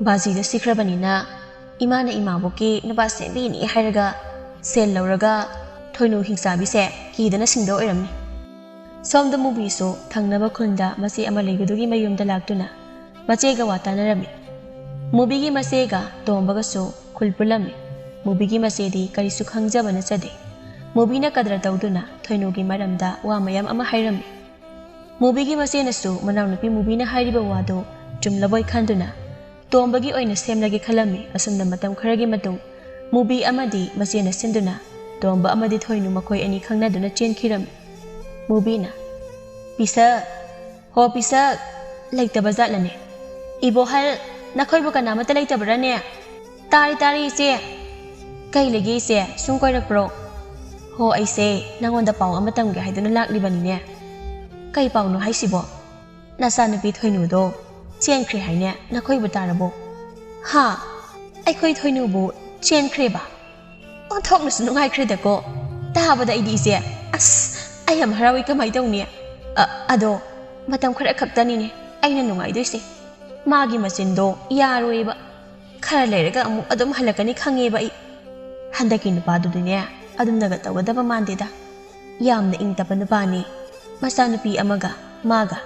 ꯕꯥꯖꯤꯗ ꯁꯤꯈ꯭ꯔꯕꯅꯤꯅ ꯏꯃꯥꯅ ꯏꯃꯥꯕꯣꯛꯀꯤ ꯅꯨꯄꯥ ꯁꯦꯝꯕꯤꯅꯤ ꯍꯥꯏꯔꯒ ꯁꯦꯜ ꯂꯧꯔꯒ ꯊꯣꯏꯅꯨ ꯍꯤꯡꯆꯥꯕꯤꯁꯦ ꯀꯤꯗꯅ ꯁꯤꯡꯗ ꯑꯣꯏꯔꯝꯅꯤ꯫ ꯁꯣꯝꯗ ꯃꯨꯕꯤꯁꯨ ꯊꯪꯅꯕ ꯈꯨꯟꯗ ꯃꯆꯦ ꯑꯃ ꯂꯩꯕꯗꯨꯒꯤ ꯃꯌꯨꯝꯗ ꯂꯥꯛꯇꯨꯅ ꯃꯆꯦꯒ ꯋꯥ ꯇꯥꯅꯔꯝꯃꯤ꯫ ꯃꯨꯕꯤꯒꯤ ꯃꯆꯦꯒ ꯇꯣꯝꯕꯒꯁꯨ ꯈꯨꯜ ꯄꯨꯜꯂꯝꯃꯤ꯫ ꯃꯨꯕꯤꯒꯤ ꯃꯆꯦꯗꯤ ꯀꯔꯤꯁꯨ ꯈꯪꯖꯕ ꯅꯠꯆꯗꯦ꯫ ꯃꯨꯕꯤꯅ ꯀꯗꯔ ꯇꯧꯗꯨꯅ ꯊꯣꯏꯅꯨꯒꯤ ꯃꯔꯝꯗ ꯋꯥ ꯃꯌꯥꯝ ꯑꯃ ꯍꯥꯏꯔꯝꯃꯤ꯫ ꯃꯨꯕꯤꯒꯤ ꯃꯆꯦꯅꯁꯨ ꯃꯅꯥꯎꯅꯨꯄꯤ ꯃꯨꯕꯤꯅ ꯍꯥꯏꯔꯤꯕ ꯋꯥꯗꯨ ꯆꯨꯝꯂꯕꯣꯏ ꯈꯟꯗꯨꯅ ꯇꯣꯝꯕꯒꯤ ꯑꯣꯏꯅ ꯁꯦꯝꯂꯒꯦ ꯈꯜꯂꯝꯃꯤ꯫ ꯑꯁꯨꯝꯅ ꯃꯇꯝ ꯈꯔꯒꯤ ꯃꯇꯨꯡ ꯃꯨꯕꯤ ꯑꯃꯗꯤ ꯃꯆꯦꯅ ꯁꯤꯟꯗꯨꯅ ꯇꯣꯝꯕ ꯑꯃꯗꯤ ꯊꯣꯏꯅꯨ ꯃꯈꯣꯏ ꯑꯅꯤ ꯈꯪꯅꯗꯨꯅ ꯆꯦꯟꯈꯤꯔꯝꯃꯤ꯫ ꯃꯨꯕꯤꯅ, "ꯄꯤꯁꯛ, ꯍꯣ ꯄꯤꯁꯛ, ꯂꯩꯇꯕ ꯖꯥꯠꯂꯅꯦ? ꯏꯕꯣꯍꯜ, ꯅꯈꯣꯏꯕꯨ ꯀꯅꯥꯃꯠꯇ ꯂꯩꯇꯕ꯭ꯔꯥꯅꯦ? ꯇꯥꯔꯤ, ꯇꯥꯔꯤ ꯏꯆꯦ꯫ ꯀꯩ ꯂꯩꯒꯦ ꯏꯆꯦ? ꯁꯨꯝ ꯀꯣꯏꯔꯛꯄ꯭ꯔꯣ?" "ꯍꯣ, ꯑꯩꯁꯦ ꯅꯪꯉꯣꯟꯗ ꯄꯥꯎ ꯑꯃ ꯇꯝꯒꯦ ꯍꯥꯏꯗꯨꯅ ꯂꯥꯛꯂꯤꯕꯅꯤꯅꯦ꯫" "ꯀꯩ ꯄꯥꯎꯅꯣ ꯍꯥꯏꯁꯤꯕꯣ?" "ꯅꯆꯥꯅꯨꯄꯤ ꯊꯣꯏꯅꯨꯗꯣ ꯆꯦꯟꯈ꯭ꯔꯦ ꯍꯥꯏꯅꯦ, ꯅꯈꯣꯏꯕꯨ ꯇꯥꯔꯕꯣ?" "ꯍꯥ? ꯑꯩꯈꯣꯏ ꯊꯣꯏꯅꯨꯕꯨ ꯆꯦꯟꯈ꯭ꯔꯦꯕ? ꯑꯣꯟꯊꯣꯛꯅꯁꯨ ꯅꯨꯡꯉꯥꯏꯈ꯭ꯔꯦꯗꯀꯣ, ꯇꯥꯕꯗ ꯑꯩꯗꯤ ꯏꯆꯦ꯫ ꯑꯁ, ꯑꯩ ꯌꯥꯝ ꯍꯔꯥꯎꯏ꯫ ꯀꯃꯥꯏ ꯇꯧꯅꯤ? ꯑ, ꯑꯗꯣ ꯃꯇꯝ ꯈꯔ ꯈꯛꯇꯅꯤꯅꯦ ꯑꯩꯅ ꯅꯨꯡꯉꯥꯏꯗꯣꯏꯁꯦ꯫ ꯃꯥꯒꯤ ꯃꯆꯤꯟꯗꯣ ꯌꯥꯔꯣꯏꯕ꯫ ꯈꯔ ꯂꯩꯔꯒ ꯑꯃꯨꯛ ꯑꯗꯨꯝ ꯍꯜꯂꯛꯀꯅꯤ ꯈꯪꯉꯦꯕ ꯑꯩ꯫ ꯍꯟꯗꯛꯀꯤ ꯅꯨꯄꯥꯗꯨꯗꯤꯅꯦ ꯑꯗꯨꯝꯅꯒ ꯇꯧꯒꯗꯕ ꯃꯥꯟꯗꯦꯗ꯫ ꯌꯥꯝꯅ ꯏꯪ ꯇꯞꯄ ꯅꯨꯄꯥꯅꯤ꯫ ꯃꯆꯥꯅꯨꯄꯤ ꯑꯃꯒ ꯃꯥꯒ,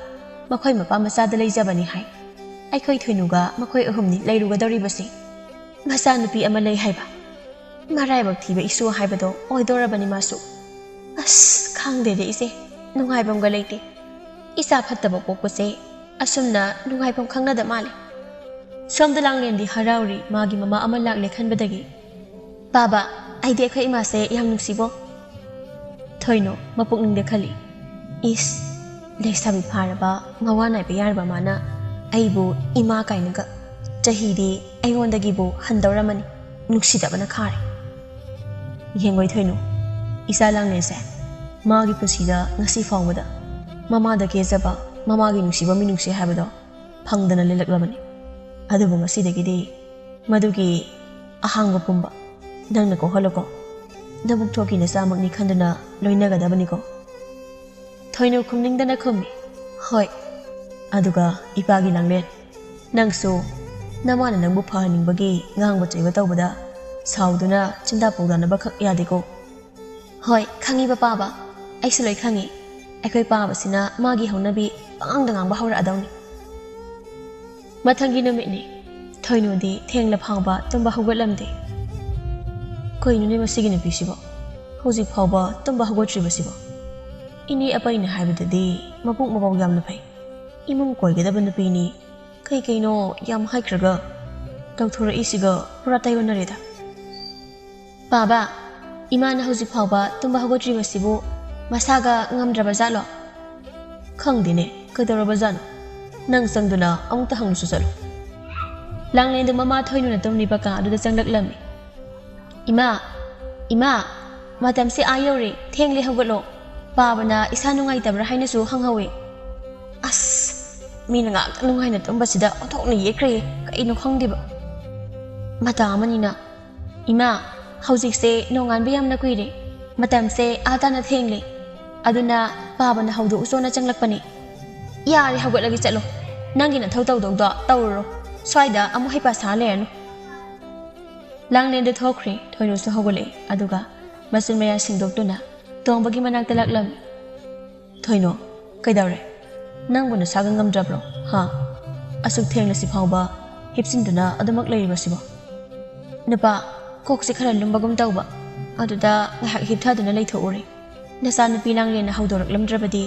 ꯃꯈꯣꯏ ꯃꯄꯥ ꯃꯆꯥꯗ ꯂꯩꯖꯕꯅꯤ ꯍꯥꯏ꯫ ꯑꯩꯈꯣꯏ ꯊꯣꯏꯅꯨꯒ ꯃꯈꯣꯏ ꯑꯍꯨꯝꯅꯤ ꯂꯩꯔꯨꯒꯗꯧꯔꯤꯕꯁꯦ꯫ ꯃꯆꯥꯅꯨꯄꯤ ꯑꯃ ꯂꯩ ꯍꯥꯏꯕ꯫ ꯃꯔꯥꯏꯕꯛ ꯊꯤꯕ ꯏꯁꯨ ꯍꯥꯏꯕꯗꯣ ꯑꯣꯏꯗꯧꯔꯕꯅꯤ ꯃꯥꯁꯨ꯫ ꯑꯁ, ꯈꯪꯗꯦꯗ ꯏꯆꯦ, ꯅꯨꯡꯉꯥꯏꯐꯝꯒ ꯂꯩꯇꯦ꯫ ꯏꯆꯥ ꯐꯠꯇꯕ ꯄꯣꯛꯄꯁꯦ ꯑꯁꯨꯝꯅ ꯅꯨꯡꯉꯥꯏꯐꯝ ꯈꯪꯅꯗ ꯃꯥꯜꯂꯦ꯫ ꯁꯣꯝꯗ ꯂꯥꯡꯂꯦꯟꯗꯤ ꯍꯔꯥꯎꯔꯤ, ꯃꯥꯒꯤ ꯃꯃꯥ ꯑꯃ ꯂꯥꯛꯂꯦ ꯈꯟꯕꯗꯒꯤ꯫ "ꯄꯥꯕ, ꯑꯩꯗꯤ ꯑꯩꯈꯣꯏ ꯏꯃꯥꯁꯦ ꯌꯥꯝ ꯅꯨꯡꯁꯤꯕꯣ?" ꯊꯣꯏꯅꯣ ꯃꯄꯨꯛꯅꯤꯡꯗ ꯈꯜꯂꯤ, "ꯏꯁ, ꯂꯩꯁꯥꯕꯤ ꯐꯥꯔꯕ ꯃꯋꯥ ꯅꯥꯏꯕ ꯌꯥꯔꯕ ꯃꯥꯅ ꯑꯩꯕꯨ ꯏꯃꯥ ꯀꯥꯏꯅꯒ꯫ ꯆꯍꯤꯗꯤ ꯑꯩꯉꯣꯟꯗꯒꯤꯕꯨ ꯍꯟꯗꯧꯔꯝꯃꯅꯤ, ꯅꯨꯡꯁꯤꯗꯕꯅ ꯈꯥꯔꯦ꯫" ꯌꯦꯡꯉꯣꯏ ꯊꯣꯏꯅꯨ, ꯏꯆꯥ ꯂꯥꯡꯂꯦꯟꯁꯦ ꯃꯥꯒꯤ ꯄꯨꯟꯁꯤꯗ ꯉꯁꯤ ꯐꯥꯎꯕꯗ ꯃꯃꯥꯗ ꯀꯦꯖꯕ, ꯃꯃꯥꯒꯤ ꯅꯨꯡꯁꯤꯕ ꯃꯤꯅꯨꯡꯁꯤ ꯍꯥꯏꯕꯗꯣ ꯐꯪꯗꯅ ꯂꯦꯜꯂꯛꯂꯕꯅꯤ꯫ ꯑꯗꯨꯕꯨ ꯉꯁꯤꯗꯒꯤꯗꯤ ꯃꯗꯨꯒꯤ ꯑꯍꯥꯡꯕ ꯄꯨꯝꯕ ꯅꯪꯅ ꯀꯣꯛꯍꯜꯂꯨꯀꯣ꯫ ꯅꯕꯨꯛ ꯊꯣꯛꯀꯤ ꯅꯆꯥꯃꯛꯅꯤ ꯈꯟꯗꯨꯅ ꯂꯣꯏꯅꯒꯗꯕꯅꯤꯀꯣ꯫ ꯊꯣꯏꯅꯨ ꯈꯨꯝꯅꯤꯡꯗꯅ ꯈꯨꯝꯃꯤ, "ꯍꯣꯏ꯫" ꯑꯗꯨꯒ ꯏꯄꯥꯒꯤ ꯂꯥꯡꯂꯦꯟ, ꯅꯪꯁꯨ ꯅꯃꯥꯅ ꯅꯪꯕꯨ ꯐꯍꯟꯅꯤꯡꯕꯒꯤ ꯉꯥꯡꯕ ꯆꯩꯕ ꯇꯧꯕꯗ ꯁꯥꯎꯗꯨꯅ ꯆꯤꯟꯗꯥ ꯄꯥꯎꯗꯥꯅꯕ ꯈꯛ ꯌꯥꯗꯦꯀꯣ꯫ ꯍꯣꯏ, ꯈꯪꯉꯤꯕ ꯄꯥꯕ, ꯑꯩꯁꯨ ꯂꯣꯏ ꯈꯪꯉꯤ꯫ ꯑꯩꯈꯣꯏ ꯄꯥꯕꯁꯤꯅ ꯃꯥꯒꯤ ꯍꯧꯅꯕꯤ ꯄꯉꯥꯡꯗ ꯉꯥꯡꯕ ꯍꯧꯔꯛꯑꯗꯧꯅꯤ꯫ ꯃꯊꯪꯒꯤ ꯅꯨꯃꯤꯠꯅꯤ꯫ ꯊꯣꯏꯅꯨꯗꯤ ꯊꯦꯡꯂ ꯐꯥꯎꯕ ꯇꯨꯝꯕ ꯍꯧꯒꯠꯂꯝꯗꯦ꯫ ꯀꯩꯅꯣꯅꯦ ꯃꯁꯤꯒꯤ ꯅꯨꯄꯤꯁꯤꯕꯣ? ꯍꯧꯖꯤꯛ ꯐꯥꯎꯕ ꯇꯨꯝꯕ ꯍꯧꯒꯠꯇ꯭ꯔꯤꯕꯁꯤꯕꯣ? ꯏꯅꯦ ꯑꯄꯩꯅ ꯍꯥꯏꯕꯗꯗꯤ ꯃꯕꯨꯛ ꯃꯄꯥꯎ ꯌꯥꯝꯅ ꯐꯩ꯫ ꯏꯃꯨꯡ ꯀꯣꯏꯒꯗꯕ ꯅꯨꯄꯤꯅꯤ꯫ ꯀꯩ ꯀꯩꯅꯣ ꯌꯥꯝ ꯍꯥꯏꯈ꯭ꯔꯒ ꯇꯧꯊꯣꯔꯛꯏꯁꯤꯒ ꯄꯨꯔꯥ ꯇꯥꯏꯑꯣꯟꯅꯔꯦꯗ꯫ ꯄꯥꯕ, ꯏꯃꯥꯅ ꯍꯧꯖꯤꯛ ꯐꯥꯎꯕ ꯇꯨꯝꯕ ꯍꯧꯒꯠꯇ꯭ꯔꯤꯕꯁꯤꯕꯨ ꯃꯁꯥꯒ ꯉꯝꯗ꯭ꯔꯕ ꯖꯥꯠꯂꯣ? ꯈꯪꯗꯦꯅꯦ, ꯀꯩꯗꯧꯔꯕ ꯖꯥꯠꯅꯣ? ꯅꯪ ꯆꯪꯗꯨꯅ ꯑꯃꯨꯛꯇ ꯍꯪꯂꯨꯁꯨ ꯆꯠꯂꯨ꯫ ꯂꯥꯡꯂꯦꯟꯗꯨ ꯃꯃꯥ ꯊꯣꯏꯅꯨꯅ ꯇꯨꯝꯂꯤꯕ ꯀꯥ ꯑꯗꯨꯗ ꯆꯪꯂꯛꯂꯝꯃꯤ꯫ "ꯏꯃꯥ, ꯏꯃꯥ, ꯃꯇꯝꯁꯦ ꯑꯥ ꯌꯧꯔꯦ, ꯊꯦꯡꯂꯦ, ꯍꯧꯒꯠꯂꯣ꯫ ꯄꯥꯕꯅ ꯏꯁꯥ ꯅꯨꯡꯉꯥꯏꯇꯕ꯭ꯔꯥ ꯍꯥꯏꯅꯁꯨ ꯍꯪꯍꯧꯋꯦ꯫" "ꯑꯁ, ꯃꯤꯅ ꯉꯥꯏꯍꯥꯛꯇ ꯅꯨꯡꯉꯥꯏꯅ ꯇꯨꯝꯕꯁꯤꯗ ꯑꯣꯟꯊꯣꯛꯅ ꯌꯦꯠꯈ꯭ꯔꯦ꯫ ꯀꯩꯅꯣ ꯈꯪꯗꯦꯕ꯫ ꯃꯇꯥ ꯑꯃꯅꯤꯅ, "ꯏꯃꯥ, ꯍꯧꯖꯤꯛꯁꯦ ꯅꯣꯡꯉꯥꯟꯕ ꯌꯥꯝꯅ ꯀꯨꯏꯔꯦ, ꯃꯇꯝꯁꯦ ꯑꯥ ꯇꯥꯅ ꯊꯦꯡꯂꯦ, ꯑꯗꯨꯅ ꯄꯥꯕꯅ ꯍꯧꯗꯣꯛꯎꯆꯣꯅ ꯆꯪꯂꯛꯄꯅꯦ꯫ ꯌꯥꯔꯦ, ꯍꯧꯒꯠꯂꯒꯦ, ꯆꯠꯂꯣ꯫ ꯅꯪꯒꯤ ꯅꯊꯧ ꯇꯧꯗꯧꯗꯣ ꯇꯧꯔꯨꯔꯣ, ꯁ꯭ꯋꯥꯏꯗ ꯑꯃꯨꯛ ꯍꯩꯄꯥ ꯁꯥ ꯂꯩꯔꯅꯨ꯫" ꯂꯥꯡꯂꯦꯟꯗ ꯊꯣꯛꯈ꯭ꯔꯦ꯫ ꯊꯣꯏꯅꯨꯁꯨ ꯍꯧꯒꯠꯂꯛꯏ, ꯑꯗꯨꯒ ꯃꯆꯤꯟ ꯃꯌꯥ ꯁꯦꯡꯗꯣꯛꯇꯨꯅ ꯇꯣꯝꯕꯒꯤ ꯃꯅꯥꯛꯇ ꯂꯥꯛꯂꯝꯃꯤ꯫ "ꯊꯣꯏꯅꯣ, ꯀꯩꯗꯧꯔꯦ? ꯅꯪꯕꯨ ꯅꯁꯥꯒ ꯉꯝꯗ꯭ꯔꯕ꯭ꯔꯣ? ꯍꯥ? ꯑꯁꯨꯛ ꯊꯦꯡꯂꯁꯤ ꯐꯥꯎꯕ ꯍꯤꯞꯆꯤꯟꯗꯨꯅ ꯑꯗꯨꯃꯛ ꯂꯩꯔꯤꯕꯁꯤꯕꯣ?" "ꯅꯨꯄꯥ, ꯀꯣꯛꯁꯤ ꯈꯔ ꯂꯨꯝꯕꯒꯨꯝ ꯇꯧꯕ, ꯑꯗꯨꯗ ꯉꯥꯏꯍꯥꯛ ꯍꯤꯞꯊꯗꯨꯅ ꯂꯩꯊꯣꯛꯎꯔꯦ꯫ ꯅꯆꯥꯅꯨꯄꯤ ꯂꯥꯡꯂꯦꯟꯅ ꯍꯧꯗꯣꯔꯛꯂꯝꯗ꯭ꯔꯕꯗꯤ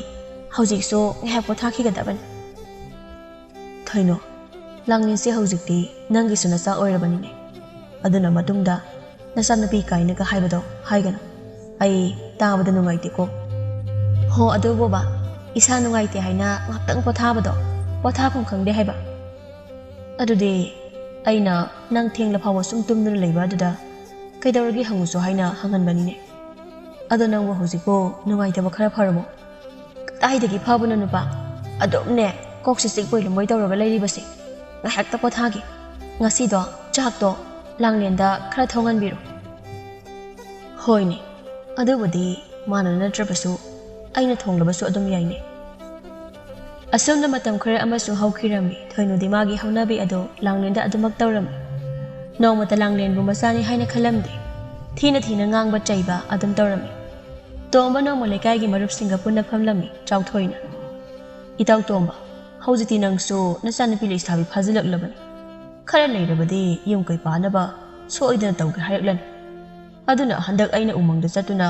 ꯍꯧꯖꯤꯛꯁꯨ ꯉꯥꯏꯍꯥꯛ ꯄꯣꯊꯥꯈꯤꯒꯗꯕꯅꯤ꯫" "ꯊꯣꯏꯅꯣ, ꯂꯥꯡꯂꯦꯟꯁꯦ ꯍꯧꯖꯤꯛꯇꯤ ꯅꯪꯒꯤꯁꯨ ꯅꯆꯥ ꯑꯣꯏꯔꯕꯅꯤꯅꯦ꯫ ꯑꯗꯨꯅ ꯃꯇꯨꯡꯗ ꯅꯆꯥꯅꯨꯄꯤ ꯀꯥꯏꯅꯒ ꯍꯥꯏꯕꯗꯣ ꯍꯥꯏꯒꯅꯨ꯫ ꯑꯩ ꯇꯥꯕꯗ ꯅꯨꯡꯉꯥꯏꯇꯦꯀꯣ꯫" "ꯍꯣ, ꯑꯗꯨꯕꯨꯕ, ꯏꯁꯥ ꯅꯨꯡꯉꯥꯏꯇꯦ ꯍꯥꯏꯅ ꯉꯥꯛꯇꯪ ꯄꯣꯊꯥꯕꯗꯣ ꯄꯣꯊꯥꯐꯝ ꯈꯪꯗꯦ ꯍꯥꯏꯕ꯫ ꯑꯗꯨꯗꯤ ꯑꯩꯅ ꯅꯪ ꯊꯦꯡꯂ ꯐꯥꯎꯕ ꯁꯨꯝ ꯇꯨꯝꯗꯨꯅ ꯂꯩꯕ ꯑꯗꯨꯗ ꯀꯩꯗꯧꯔꯒꯦ ꯍꯪꯉꯨꯁꯨ ꯍꯥꯏꯅ ꯍꯪꯍꯟꯕꯅꯤꯅꯦ꯫ ꯑꯗꯣ ꯅꯪꯕꯨ ꯍꯧꯖꯤꯛꯄꯨ ꯅꯨꯡꯉꯥꯏꯇꯕ ꯈꯔ ꯐꯔꯕꯣ?" "ꯀꯗꯥꯏꯗꯒꯤ ꯐꯕꯅꯣ ꯅꯨꯄꯥ? ꯑꯗꯨꯝꯅꯦ ꯀꯣꯛꯁꯦ ꯆꯤꯛꯄꯣꯏ ꯂꯨꯝꯕꯣꯏ ꯇꯧꯔꯒ ꯂꯩꯔꯤꯕꯁꯦ꯫ ꯉꯥꯏꯍꯥꯛꯇ ꯄꯣꯊꯥꯒꯦ꯫ ꯉꯁꯤꯗꯣ ꯆꯥꯛꯇꯣ ꯂꯥꯡꯂꯦꯟꯗ ꯈꯔ ꯊꯣꯡꯍꯟꯕꯤꯔꯣ꯫" "ꯍꯣꯏꯅꯦ, ꯑꯗꯨꯕꯨꯗꯤ ꯃꯥꯅ ꯅꯠꯇ꯭ꯔꯕꯁꯨ ꯑꯩꯅ ꯊꯣꯡꯂꯕꯁꯨ ꯑꯗꯨꯝ ꯌꯥꯏꯅꯦ꯫" ꯑꯁꯨꯝꯅ ꯃꯇꯝ ꯈꯔ ꯑꯃꯁꯨ ꯍꯧꯈꯤꯔꯝꯃꯤ꯫ ꯊꯣꯏꯅꯨꯗꯤ ꯃꯥꯒꯤ ꯍꯧꯅꯕꯤ ꯑꯗꯨ ꯂꯥꯡꯂꯦꯟꯗ ꯑꯗꯨꯃꯛ ꯇꯧꯔꯝꯃꯤ꯫ ꯅꯣꯡꯃꯇ ꯂꯥꯡꯂꯦꯟꯕꯨ ꯃꯆꯥꯅꯤ ꯍꯥꯏꯅ ꯈꯜꯂꯝꯗꯦ꯫ ꯊꯤꯅ ꯊꯤꯅ ꯉꯥꯡꯕ ꯆꯩꯕ ꯑꯗꯨꯝ ꯇꯧꯔꯝꯃꯤ꯫ ꯇꯣꯝꯕ ꯅꯣꯡꯃ ꯂꯩꯀꯥꯏꯒꯤ ꯃꯔꯨꯞꯁꯤꯡꯒ ꯄꯨꯟꯅ ꯐꯝꯂꯝꯃꯤ꯫ ꯆꯥꯎꯊꯣꯏꯅ, "ꯏꯇꯥꯎ ꯇꯣꯝꯕ, ꯍꯧꯖꯤꯛꯇꯤ ꯅꯪꯁꯨ ꯅꯆꯥꯅꯨꯄꯤ ꯂꯩꯁꯥꯕꯤ ꯐꯥꯖꯤꯜꯂꯛꯂꯕꯅꯤ꯫ ꯈꯔ ꯂꯩꯔꯕꯗꯤ ꯌꯨꯝ ꯀꯩ ꯄꯥꯟꯅꯕ ꯁꯣꯏꯗꯅ ꯇꯧꯒꯦ ꯍꯥꯏꯔꯛꯂꯅꯤ꯫ ꯑꯗꯨꯅ ꯍꯟꯗꯛ ꯑꯩꯅ ꯎꯃꯪꯗ ꯆꯠꯇꯨꯅ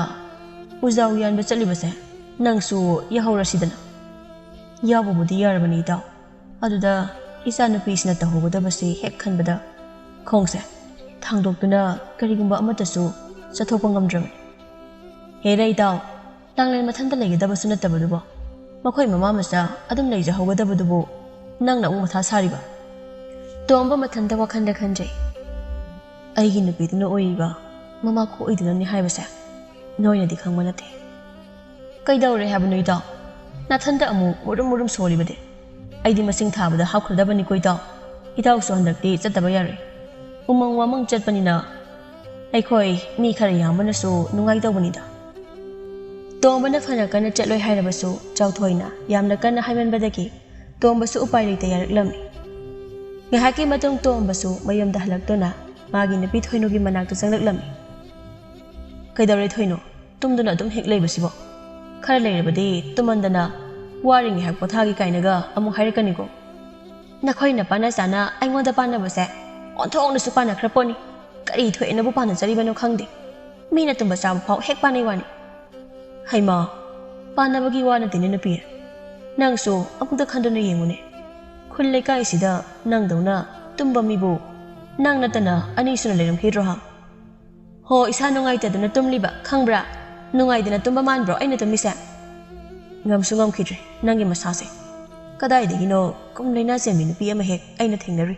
ꯎꯖꯥꯎ ꯌꯥꯟꯕ ꯆꯠꯂꯤꯕꯁꯦ ꯅꯪꯁꯨ ꯌꯥꯍꯧꯔꯁꯤꯗꯅ꯫" "ꯌꯥꯎꯕꯕꯨꯗꯤ ꯌꯥꯔꯕꯅꯤ ꯏꯇꯥꯎ, ꯑꯗꯨꯗ ꯏꯆꯥꯅꯨꯄꯤꯁꯤꯅ ꯇꯧꯍꯧꯒꯗꯕꯁꯤ ꯍꯦꯛ ꯈꯟꯕꯗ ꯈꯣꯡꯁꯦ ꯊꯥꯡꯗꯣꯛꯇꯨꯅ ꯀꯔꯤꯒꯨꯝꯕ ꯑꯃꯠꯇꯁꯨ ꯆꯠꯊꯣꯛꯄ ꯉꯝꯗ꯭ꯔꯕꯅꯤ꯫" "ꯍꯦꯔꯥ ꯏꯇꯥꯎ, ꯂꯥꯡꯂꯦꯟ ꯃꯊꯟꯇ ꯂꯩꯒꯗꯕꯁꯨ ꯅꯠꯇꯕꯗꯨꯕꯨ, ꯃꯈꯣꯏ ꯃꯃꯥ ꯃꯆꯥ ꯑꯗꯨꯝ ꯂꯩꯖꯍꯧꯒꯗꯕꯗꯨꯕꯨ ꯅꯪꯅ ꯑꯃꯨꯛ ꯃꯊꯥ ꯁꯥꯔꯤꯕ?" ꯇꯣꯝꯕ ꯃꯊꯟꯇ ꯋꯥꯈꯟꯗ ꯈꯟꯖꯩ꯫ "ꯑꯩꯒꯤ ꯅꯨꯄꯤꯗꯨꯅ ꯑꯣꯏꯔꯤꯕ ꯃꯃꯥ ꯀꯣꯛꯏꯗꯨꯅꯅꯤ ꯍꯥꯏꯕꯁꯦ ꯅꯣꯏꯅꯗꯤ ꯈꯪꯕ ꯅꯠꯇꯦ꯫" "ꯀꯩꯗꯧꯔꯦ ꯍꯥꯏꯕꯅꯣ ꯏꯇꯥꯎ? ꯅꯥꯊꯟꯇ ꯑꯃꯨꯛ ꯃꯨꯔꯨꯝ ꯃꯨꯔꯨꯝ ꯁꯣꯜꯂꯤꯕꯗꯤ?" ꯑꯩꯗꯤ ꯃꯁꯤꯡ ꯊꯥꯕꯗ ꯍꯥꯞꯈ꯭ꯔꯗꯕꯅꯤꯀꯣ ꯏꯇꯥꯎ꯫ ꯏꯇꯥꯎꯁꯨ ꯍꯟꯗꯛꯇꯤ ꯆꯠꯇꯕ ꯌꯥꯔꯣꯏ꯫ ꯎꯃꯪ ꯋꯥꯃꯪ ꯆꯠꯄꯅꯤꯅ ꯑꯩꯈꯣꯏ ꯃꯤ ꯈꯔ ꯌꯥꯝꯕꯅꯁꯨ ꯅꯨꯡꯉꯥꯏꯇꯧꯕꯅꯤꯗ꯫ ꯇꯣꯝꯕꯅ ꯐꯅ ꯀꯟꯅ ꯆꯠꯂꯣꯏ ꯍꯥꯏꯔꯕꯁꯨ ꯆꯥꯎꯊꯣꯏꯅ ꯌꯥꯝꯅ ꯀꯟꯅ ꯍꯥꯏꯃꯟꯕꯗꯒꯤ ꯇꯣꯝꯕꯁꯨ ꯎꯄꯥꯏ ꯂꯩꯇ ꯌꯥꯔꯛꯂꯝꯃꯤ꯫ ꯉꯥꯏꯍꯥꯛꯀꯤ ꯃꯇꯨꯡ ꯇꯣꯝꯕꯁꯨ ꯃꯌꯨꯝꯗ ꯍꯜꯂꯛꯇꯨꯅ ꯃꯥꯒꯤ ꯅꯨꯄꯤ ꯊꯣꯏꯅꯨꯒꯤ ꯃꯅꯥꯛꯇ ꯆꯪꯂꯛꯂꯝꯃꯤ꯫ "ꯀꯩꯗꯧꯔꯦ ꯊꯣꯏꯅꯨ? ꯇꯨꯝꯗꯨꯅ ꯑꯗꯨꯝ ꯍꯦꯛ ꯂꯩꯕꯁꯤꯕꯣ? ꯈꯔ ꯂꯩꯔꯕꯗꯤ ꯇꯨꯝꯃꯟꯗꯅ ꯋꯥꯔꯤ ꯉꯥꯏꯍꯥꯛ ꯄꯣꯊꯥꯒꯦ ꯀꯥꯏꯅꯒ ꯑꯃꯨꯛ ꯍꯥꯏꯔꯛꯀꯅꯤꯀꯣ꯫ ꯅꯈꯣꯏ ꯅꯄꯥꯅ ꯆꯥꯅ ꯑꯩꯉꯣꯟꯗ ꯄꯥꯟꯅꯕꯁꯦ ꯑꯣꯟꯊꯣꯛꯅꯁꯨ ꯄꯥꯟꯅꯈ꯭ꯔ ꯄꯣꯠꯅꯤ꯫ ꯀꯔꯤ ꯊꯣꯛꯑꯦꯅꯕꯨ ꯄꯥꯟꯅꯖꯔꯤꯕꯅꯣ ꯈꯪꯗꯦ꯫ ꯃꯤꯅ ꯇꯨꯝꯕ ꯆꯥꯕ ꯐꯥꯎ ꯍꯦꯛ ꯄꯥꯟꯅꯩ ꯋꯥꯅꯤ꯫ ꯍꯩꯃꯥ, ꯄꯥꯟꯅꯕꯒꯤ ꯋꯥ ꯅꯠꯇꯦꯅꯦ ꯅꯨꯄꯤ꯫ ꯅꯪꯁꯨ ꯑꯃꯨꯛꯇ ꯈꯟꯗꯨꯅ ꯌꯦꯡꯉꯨꯅꯦ꯫ ꯈꯨꯜ ꯂꯩꯀꯥꯏꯁꯤꯗ ꯅꯪꯗꯧꯅ ꯇꯨꯝꯕ ꯃꯤꯕꯨ ꯅꯪ ꯅꯠꯇꯅ ꯑꯅꯤꯁꯨꯅ ꯂꯩꯔꯝꯈꯤꯗ꯭ꯔꯣ ꯍꯥ? ꯍꯣ, ꯏꯁꯥ ꯅꯨꯡꯉꯥꯏꯇꯗꯅ ꯇꯨꯝꯂꯤꯕ ꯈꯪꯕ꯭ꯔꯥ? ꯅꯨꯡꯉꯥꯏꯗꯅ ꯇꯨꯝꯕ ꯃꯥꯟꯕ꯭ꯔꯣ ꯑꯩꯅ ꯇꯨꯝꯃꯤꯁꯦ? ꯉꯝꯁꯨ ꯉꯝꯈꯤꯗ꯭ꯔꯦ ꯅꯪꯒꯤ ꯃꯁꯥꯁꯦ꯫ ꯀꯗꯥꯏꯗꯒꯤꯅꯣ ꯀꯨꯝ ꯂꯩꯅꯥ ꯆꯦꯟꯕꯤ ꯅꯨꯄꯤ ꯑꯃ ꯍꯦꯛ ꯑꯩꯅ ꯊꯦꯡꯅꯔꯨꯏ꯫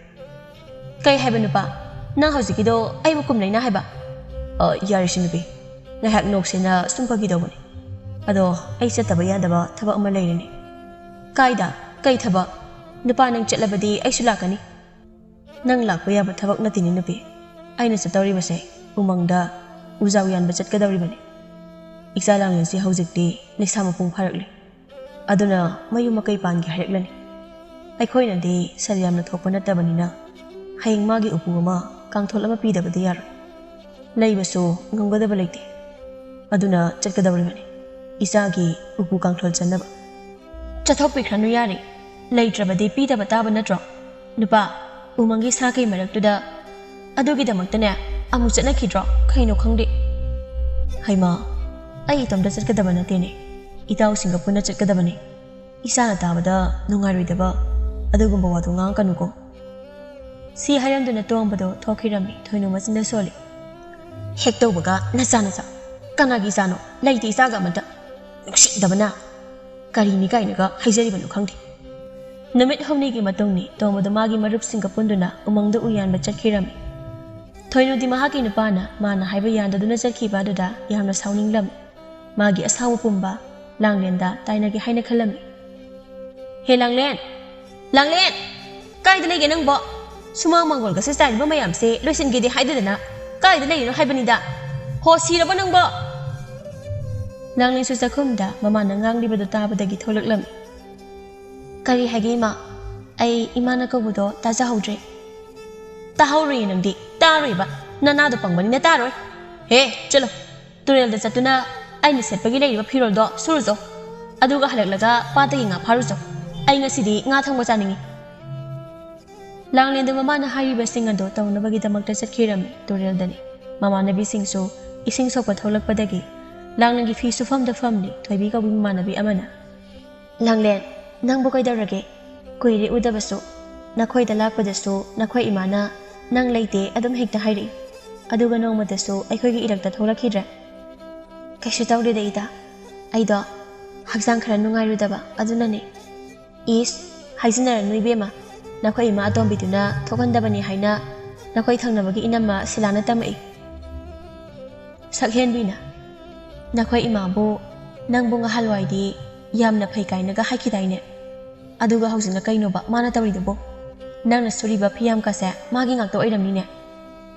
ꯀꯩ ꯍꯥꯏꯕ ꯅꯨꯄꯥ? ꯅꯪ ꯍꯧꯖꯤꯛꯀꯤꯗꯣ ꯑꯩꯕꯨ ꯀꯨꯝ ꯂꯩꯅꯥ ꯍꯥꯏꯕ? ꯑ, ꯌꯥꯔꯦꯁꯦ ꯅꯨꯄꯤ, ꯉꯥꯏꯍꯥꯛ ꯅꯣꯛꯁꯦꯅ ꯁꯨꯝ ꯐꯥꯒꯤ ꯇꯧꯕꯅꯤ꯫ ꯑꯗꯣ ꯑꯩ ꯆꯠꯇꯕ ꯌꯥꯗꯕ ꯊꯕꯛ ꯑꯃ ꯂꯩꯔꯤꯅꯦ꯫ ꯀꯥꯏꯗ? ꯀꯩ ꯊꯕꯛ? ꯅꯨꯄꯥ, ꯅꯪ ꯆꯠꯂꯕꯗꯤ ꯑꯩꯁꯨ ꯂꯥꯛꯀꯅꯤ꯫ ꯅꯪ ꯂꯥꯛꯄ ꯌꯥꯕ ꯊꯕꯛ ꯅꯠꯇꯦꯅꯦ ꯅꯨꯄꯤ꯫ ꯑꯩꯅ ꯆꯠꯇꯧꯔꯤꯕꯁꯦ ꯎꯃꯪꯗ ꯎꯖꯥꯎ ꯌꯥꯟꯕ ꯆꯠꯀꯗꯧꯔꯤꯕꯅꯤ꯫ ꯏꯆꯥ ꯂꯥꯡꯂꯦꯟꯁꯤ ꯍꯧꯖꯤꯛꯇꯤ ꯂꯩꯁꯥ ꯃꯄꯨꯡ ꯐꯥꯔꯛꯂꯤ꯫ ꯑꯗꯨꯅ ꯃꯌꯨꯝ ꯃꯀꯩ ꯄꯥꯟꯒꯦ ꯍꯥꯏꯔꯛꯂꯅꯤ꯫ ꯑꯩꯈꯣꯏꯅꯗꯤ ꯁꯦꯜ ꯌꯥꯝꯅ ꯊꯣꯛꯄ ꯅꯠꯇꯕꯅꯤꯅ ꯍꯌꯦꯡ ꯃꯥꯒꯤ ꯎꯄꯨ ꯑꯃ, ꯀꯥꯡꯊꯣꯜ ꯑꯃ ꯄꯤꯗꯕꯗꯤ ꯌꯥꯔꯣꯏ꯫ ꯂꯩꯕꯁꯨ ꯉꯝꯒꯗꯕ ꯂꯩꯇꯦ꯫ ꯑꯗꯨꯅ ꯆꯠꯀꯗꯧꯔꯤꯕꯅꯤ ꯏꯆꯥꯒꯤ ꯎꯄꯨ ꯀꯥꯡꯊꯣꯜ ꯆꯟꯅꯕ꯫ ꯆꯠꯊꯣꯛꯄꯤꯈ꯭ꯔꯅꯨ ꯌꯥꯔꯦ꯫ ꯂꯩꯇ꯭ꯔꯕꯗꯤ ꯄꯤꯗꯕ ꯇꯥꯕ ꯅꯠꯇ꯭ꯔꯣ? ꯅꯨꯄꯥ, ꯎꯃꯪꯒꯤ ꯁꯥ ꯀꯩ ꯃꯔꯛꯇꯨꯗ ꯑꯗꯨꯒꯤꯗꯃꯛꯇꯅꯦ ꯑꯃꯨꯛ ꯆꯠꯅꯈꯤꯗ꯭ꯔꯣ? ꯀꯩꯅꯣ ꯈꯪꯗꯦ꯫ ꯍꯩꯃꯥ, ꯑꯩ ꯏꯇꯣꯝꯇ ꯆꯠꯀꯗꯕ ꯅꯠꯇꯦꯅꯦ꯫ ꯏꯇꯥꯎꯁꯤꯡꯒ ꯄꯨꯟꯅ ꯆꯠꯀꯗꯕꯅꯤ꯫ ꯏꯆꯥꯅ ꯇꯥꯕꯗ ꯅꯨꯡꯉꯥꯏꯔꯣꯏꯗꯕ ꯑꯗꯨꯒꯨꯝꯕ ꯋꯥꯗꯣ ꯉꯥꯡꯉꯛꯀꯅꯨꯀꯣ꯫ ꯁꯤ ꯍꯥꯏꯔꯝꯗꯨꯅ ꯇꯣꯝꯕꯗꯣ ꯊꯣꯛꯈꯤꯔꯝꯃꯤ꯫ ꯊꯣꯏꯅꯨ ꯃꯆꯤꯟꯗ ꯁꯣꯜꯂꯤ꯫ ꯍꯦꯛ ꯇꯧꯕꯒ ꯅꯆꯥ ꯅꯆꯥ꯫ ꯀꯅꯥꯒꯤ ꯏꯆꯥꯅꯣ? ꯂꯩꯇꯦ ꯏꯆꯥꯒ ꯑꯃꯠꯇ꯫ ꯅꯨꯡꯁꯤꯗꯕꯅ꯫ ꯀꯔꯤꯅꯤ ꯀꯥꯏꯅꯒ ꯍꯥꯏꯖꯔꯤꯕꯅꯣ ꯈꯪꯗꯦ꯫ ꯅꯨꯃꯤꯠ ꯍꯨꯝꯅꯤꯒꯤ ꯃꯇꯨꯡꯅꯤ ꯇꯣꯝꯕꯗꯣ ꯃꯥꯒꯤ ꯃꯔꯨꯞꯁꯤꯡꯒ ꯄꯨꯟꯗꯨꯅ ꯎꯃꯪꯗ ꯎ ꯌꯥꯟꯕ ꯆꯠꯈꯤꯔꯝꯃꯤ꯫ ꯊꯣꯏꯅꯨꯗꯤ ꯃꯍꯥꯛꯀꯤ ꯅꯨꯄꯥꯅ ꯃꯥꯅ ꯍꯥꯏꯕ ꯌꯥꯟꯗꯗꯨꯅ ꯆꯠꯈꯤꯕ ꯑꯗꯨꯗ ꯌꯥꯝꯅ ꯁꯥꯎꯅꯤꯡꯂꯝꯃꯤ꯫ ꯃꯥꯒꯤ ꯑꯁꯥꯎꯕ ꯄꯨꯝꯕ ꯂꯥꯡꯂꯦꯟꯗ ꯇꯥꯏꯅꯒꯦ ꯍꯥꯏꯅ ꯈꯜꯂꯝꯃꯤ꯫ "ꯍꯦ ꯂꯥꯡꯂꯦꯟ, ꯂꯥꯡꯂꯦꯟ! ꯀꯥꯏꯗ ꯂꯩꯒꯦ ꯅꯪꯕꯣ? ꯁꯨꯃꯥꯡ ꯃꯥꯡꯒꯣꯜꯒꯁꯦ ꯆꯥꯏꯔꯤꯕ ꯃꯌꯥꯝꯁꯦ ꯂꯣꯏꯁꯤꯟꯒꯦꯗꯤ ꯍꯥꯏꯗꯗꯅ ꯀꯥꯏꯗ ꯂꯩꯔꯤꯅꯣ ꯍꯥꯏꯕꯅꯤꯗ? ꯍꯣ, ꯁꯤꯔꯕꯣ ꯅꯪꯕꯣ? ꯂꯥꯡꯂꯦꯟꯁꯨ ꯆꯥꯛꯈꯨꯝꯗ ꯃꯃꯥꯅ ꯉꯥꯡꯂꯤꯕꯗꯨ ꯇꯥꯕꯗꯒꯤ ꯊꯣꯛꯂꯛꯂꯝꯃꯤ꯫ "ꯀꯔꯤ ꯍꯥꯏꯒꯦ ꯏꯃꯥ? ꯑꯩ ꯏꯃꯥꯅ ꯀꯧꯕꯗꯣ ꯇꯥꯖꯍꯧꯗ꯭ꯔꯦ꯫" "ꯇꯥꯍꯧꯔꯣꯏꯌꯦ ꯅꯪꯗꯤ, ꯇꯥꯔꯣꯏꯕ꯫ ꯅꯅꯥꯗꯣ ꯄꯪꯕꯅꯤꯅ ꯇꯥꯔꯣꯏ꯫ ꯍꯦ, ꯆꯠꯂꯣ꯫ ꯇꯨꯔꯦꯜꯗ ꯆꯠꯇꯨꯅ ꯑꯩꯅ ꯁꯦꯠꯄꯒꯤ ꯂꯩꯔꯤꯕ ꯐꯤꯔꯣꯜꯗꯣ ꯁꯨꯔꯨꯆꯣ꯫ ꯑꯗꯨꯒ ꯍꯜꯂꯛꯂꯒ ꯄꯥꯠꯇꯒꯤ ꯉꯥ ꯐꯥꯔꯨꯆꯣ꯫ ꯑꯩ ꯉꯁꯤꯗꯤ ꯉꯥ ꯊꯣꯡꯕ ꯆꯥꯅꯤꯡꯉꯤ꯫" ꯂꯥꯡꯂꯦꯟꯗ ꯃꯃꯥꯅ ꯍꯥꯏꯔꯤꯕꯁꯤꯡ ꯑꯗꯨ ꯇꯧꯅꯕꯒꯤꯗꯃꯛꯇ ꯆꯠꯈꯤꯔꯝꯃꯤ ꯇꯨꯔꯦꯜꯗꯅꯤ꯫ ꯃꯃꯥꯟꯅꯕꯤꯁꯤꯡꯁꯨ ꯏꯁꯤꯡ ꯁꯣꯛꯄ ꯊꯣꯛꯂꯛꯄꯗꯒꯤ ꯂꯥꯡꯂꯦꯟꯒꯤ ꯐꯤ ꯁꯨꯐꯝꯗ ꯐꯝꯂꯤ ꯊꯣꯏꯕꯤ ꯀꯧꯕꯤ ꯃꯃꯥꯟꯅꯕꯤ ꯑꯃꯅ, "ꯂꯥꯡꯂꯦꯟ, ꯅꯪꯕꯨ ꯀꯩꯗꯧꯔꯒꯦ? ꯀꯨꯏꯔꯦ ꯎꯗꯕꯁꯨ꯫ ꯅꯈꯣꯏꯗ ꯂꯥꯛꯄꯗꯁꯨ ꯅꯈꯣꯏ ꯏꯃꯥꯅ ꯅꯪ ꯂꯩꯇꯦ ꯑꯗꯨꯝ ꯍꯦꯛꯇ ꯍꯥꯏꯔꯛꯏ꯫ ꯑꯗꯨꯒ ꯅꯣꯡꯃꯇꯁꯨ ꯑꯩꯈꯣꯏꯒꯤ ꯏꯔꯛꯇ ꯊꯣꯛꯂꯛꯈꯤꯗ꯭ꯔꯦ꯫" "ꯀꯩꯁꯨ ꯇꯧꯗꯦꯗ ꯏꯇꯥ꯫ ꯑꯩꯗꯣ ꯍꯛꯆꯥꯡ ꯈꯔ ꯅꯨꯡꯉꯥꯏꯔꯨꯗꯕ ꯑꯗꯨꯅꯅꯦ꯫" "ꯏꯁ, ꯍꯥꯏꯖꯤꯟꯅꯔꯅꯨ ꯏꯕꯦꯝꯃ꯫ ꯅꯈꯣꯏ ꯏꯃꯥ ꯑꯇꯣꯝꯕꯤꯗꯨꯅ ꯊꯣꯛꯍꯟꯗꯕꯅꯤ ꯍꯥꯏꯅ ꯅꯈꯣꯏ ꯊꯪꯅꯕꯒꯤ ꯏꯅꯝꯃ ꯁꯤꯂꯥꯅ ꯇꯝꯃꯛꯏ꯫" ꯁꯛꯍꯦꯟꯕꯤꯅ, "ꯅꯈꯣꯏ ꯏꯃꯥꯕꯨ ꯅꯪꯕꯨ ꯉꯍꯥꯟꯋꯥꯏꯗꯤ ꯌꯥꯝꯅ ꯐꯩ ꯀꯥꯏꯅꯒ ꯍꯥꯏꯈꯤꯗꯥꯏꯅꯦ? ꯑꯗꯨꯒ ꯍꯧꯖꯤꯛꯅ ꯀꯩꯅꯣꯕ ꯃꯥꯅ ꯇꯧꯔꯤꯗꯨꯕꯨ? ꯅꯪꯅ ꯁꯨꯔꯤꯕ ꯐꯤꯌꯥꯝꯀꯁꯦ ꯃꯥꯒꯤ ꯉꯥꯛꯇ ꯑꯣꯏꯔꯝꯅꯤꯅꯦ꯫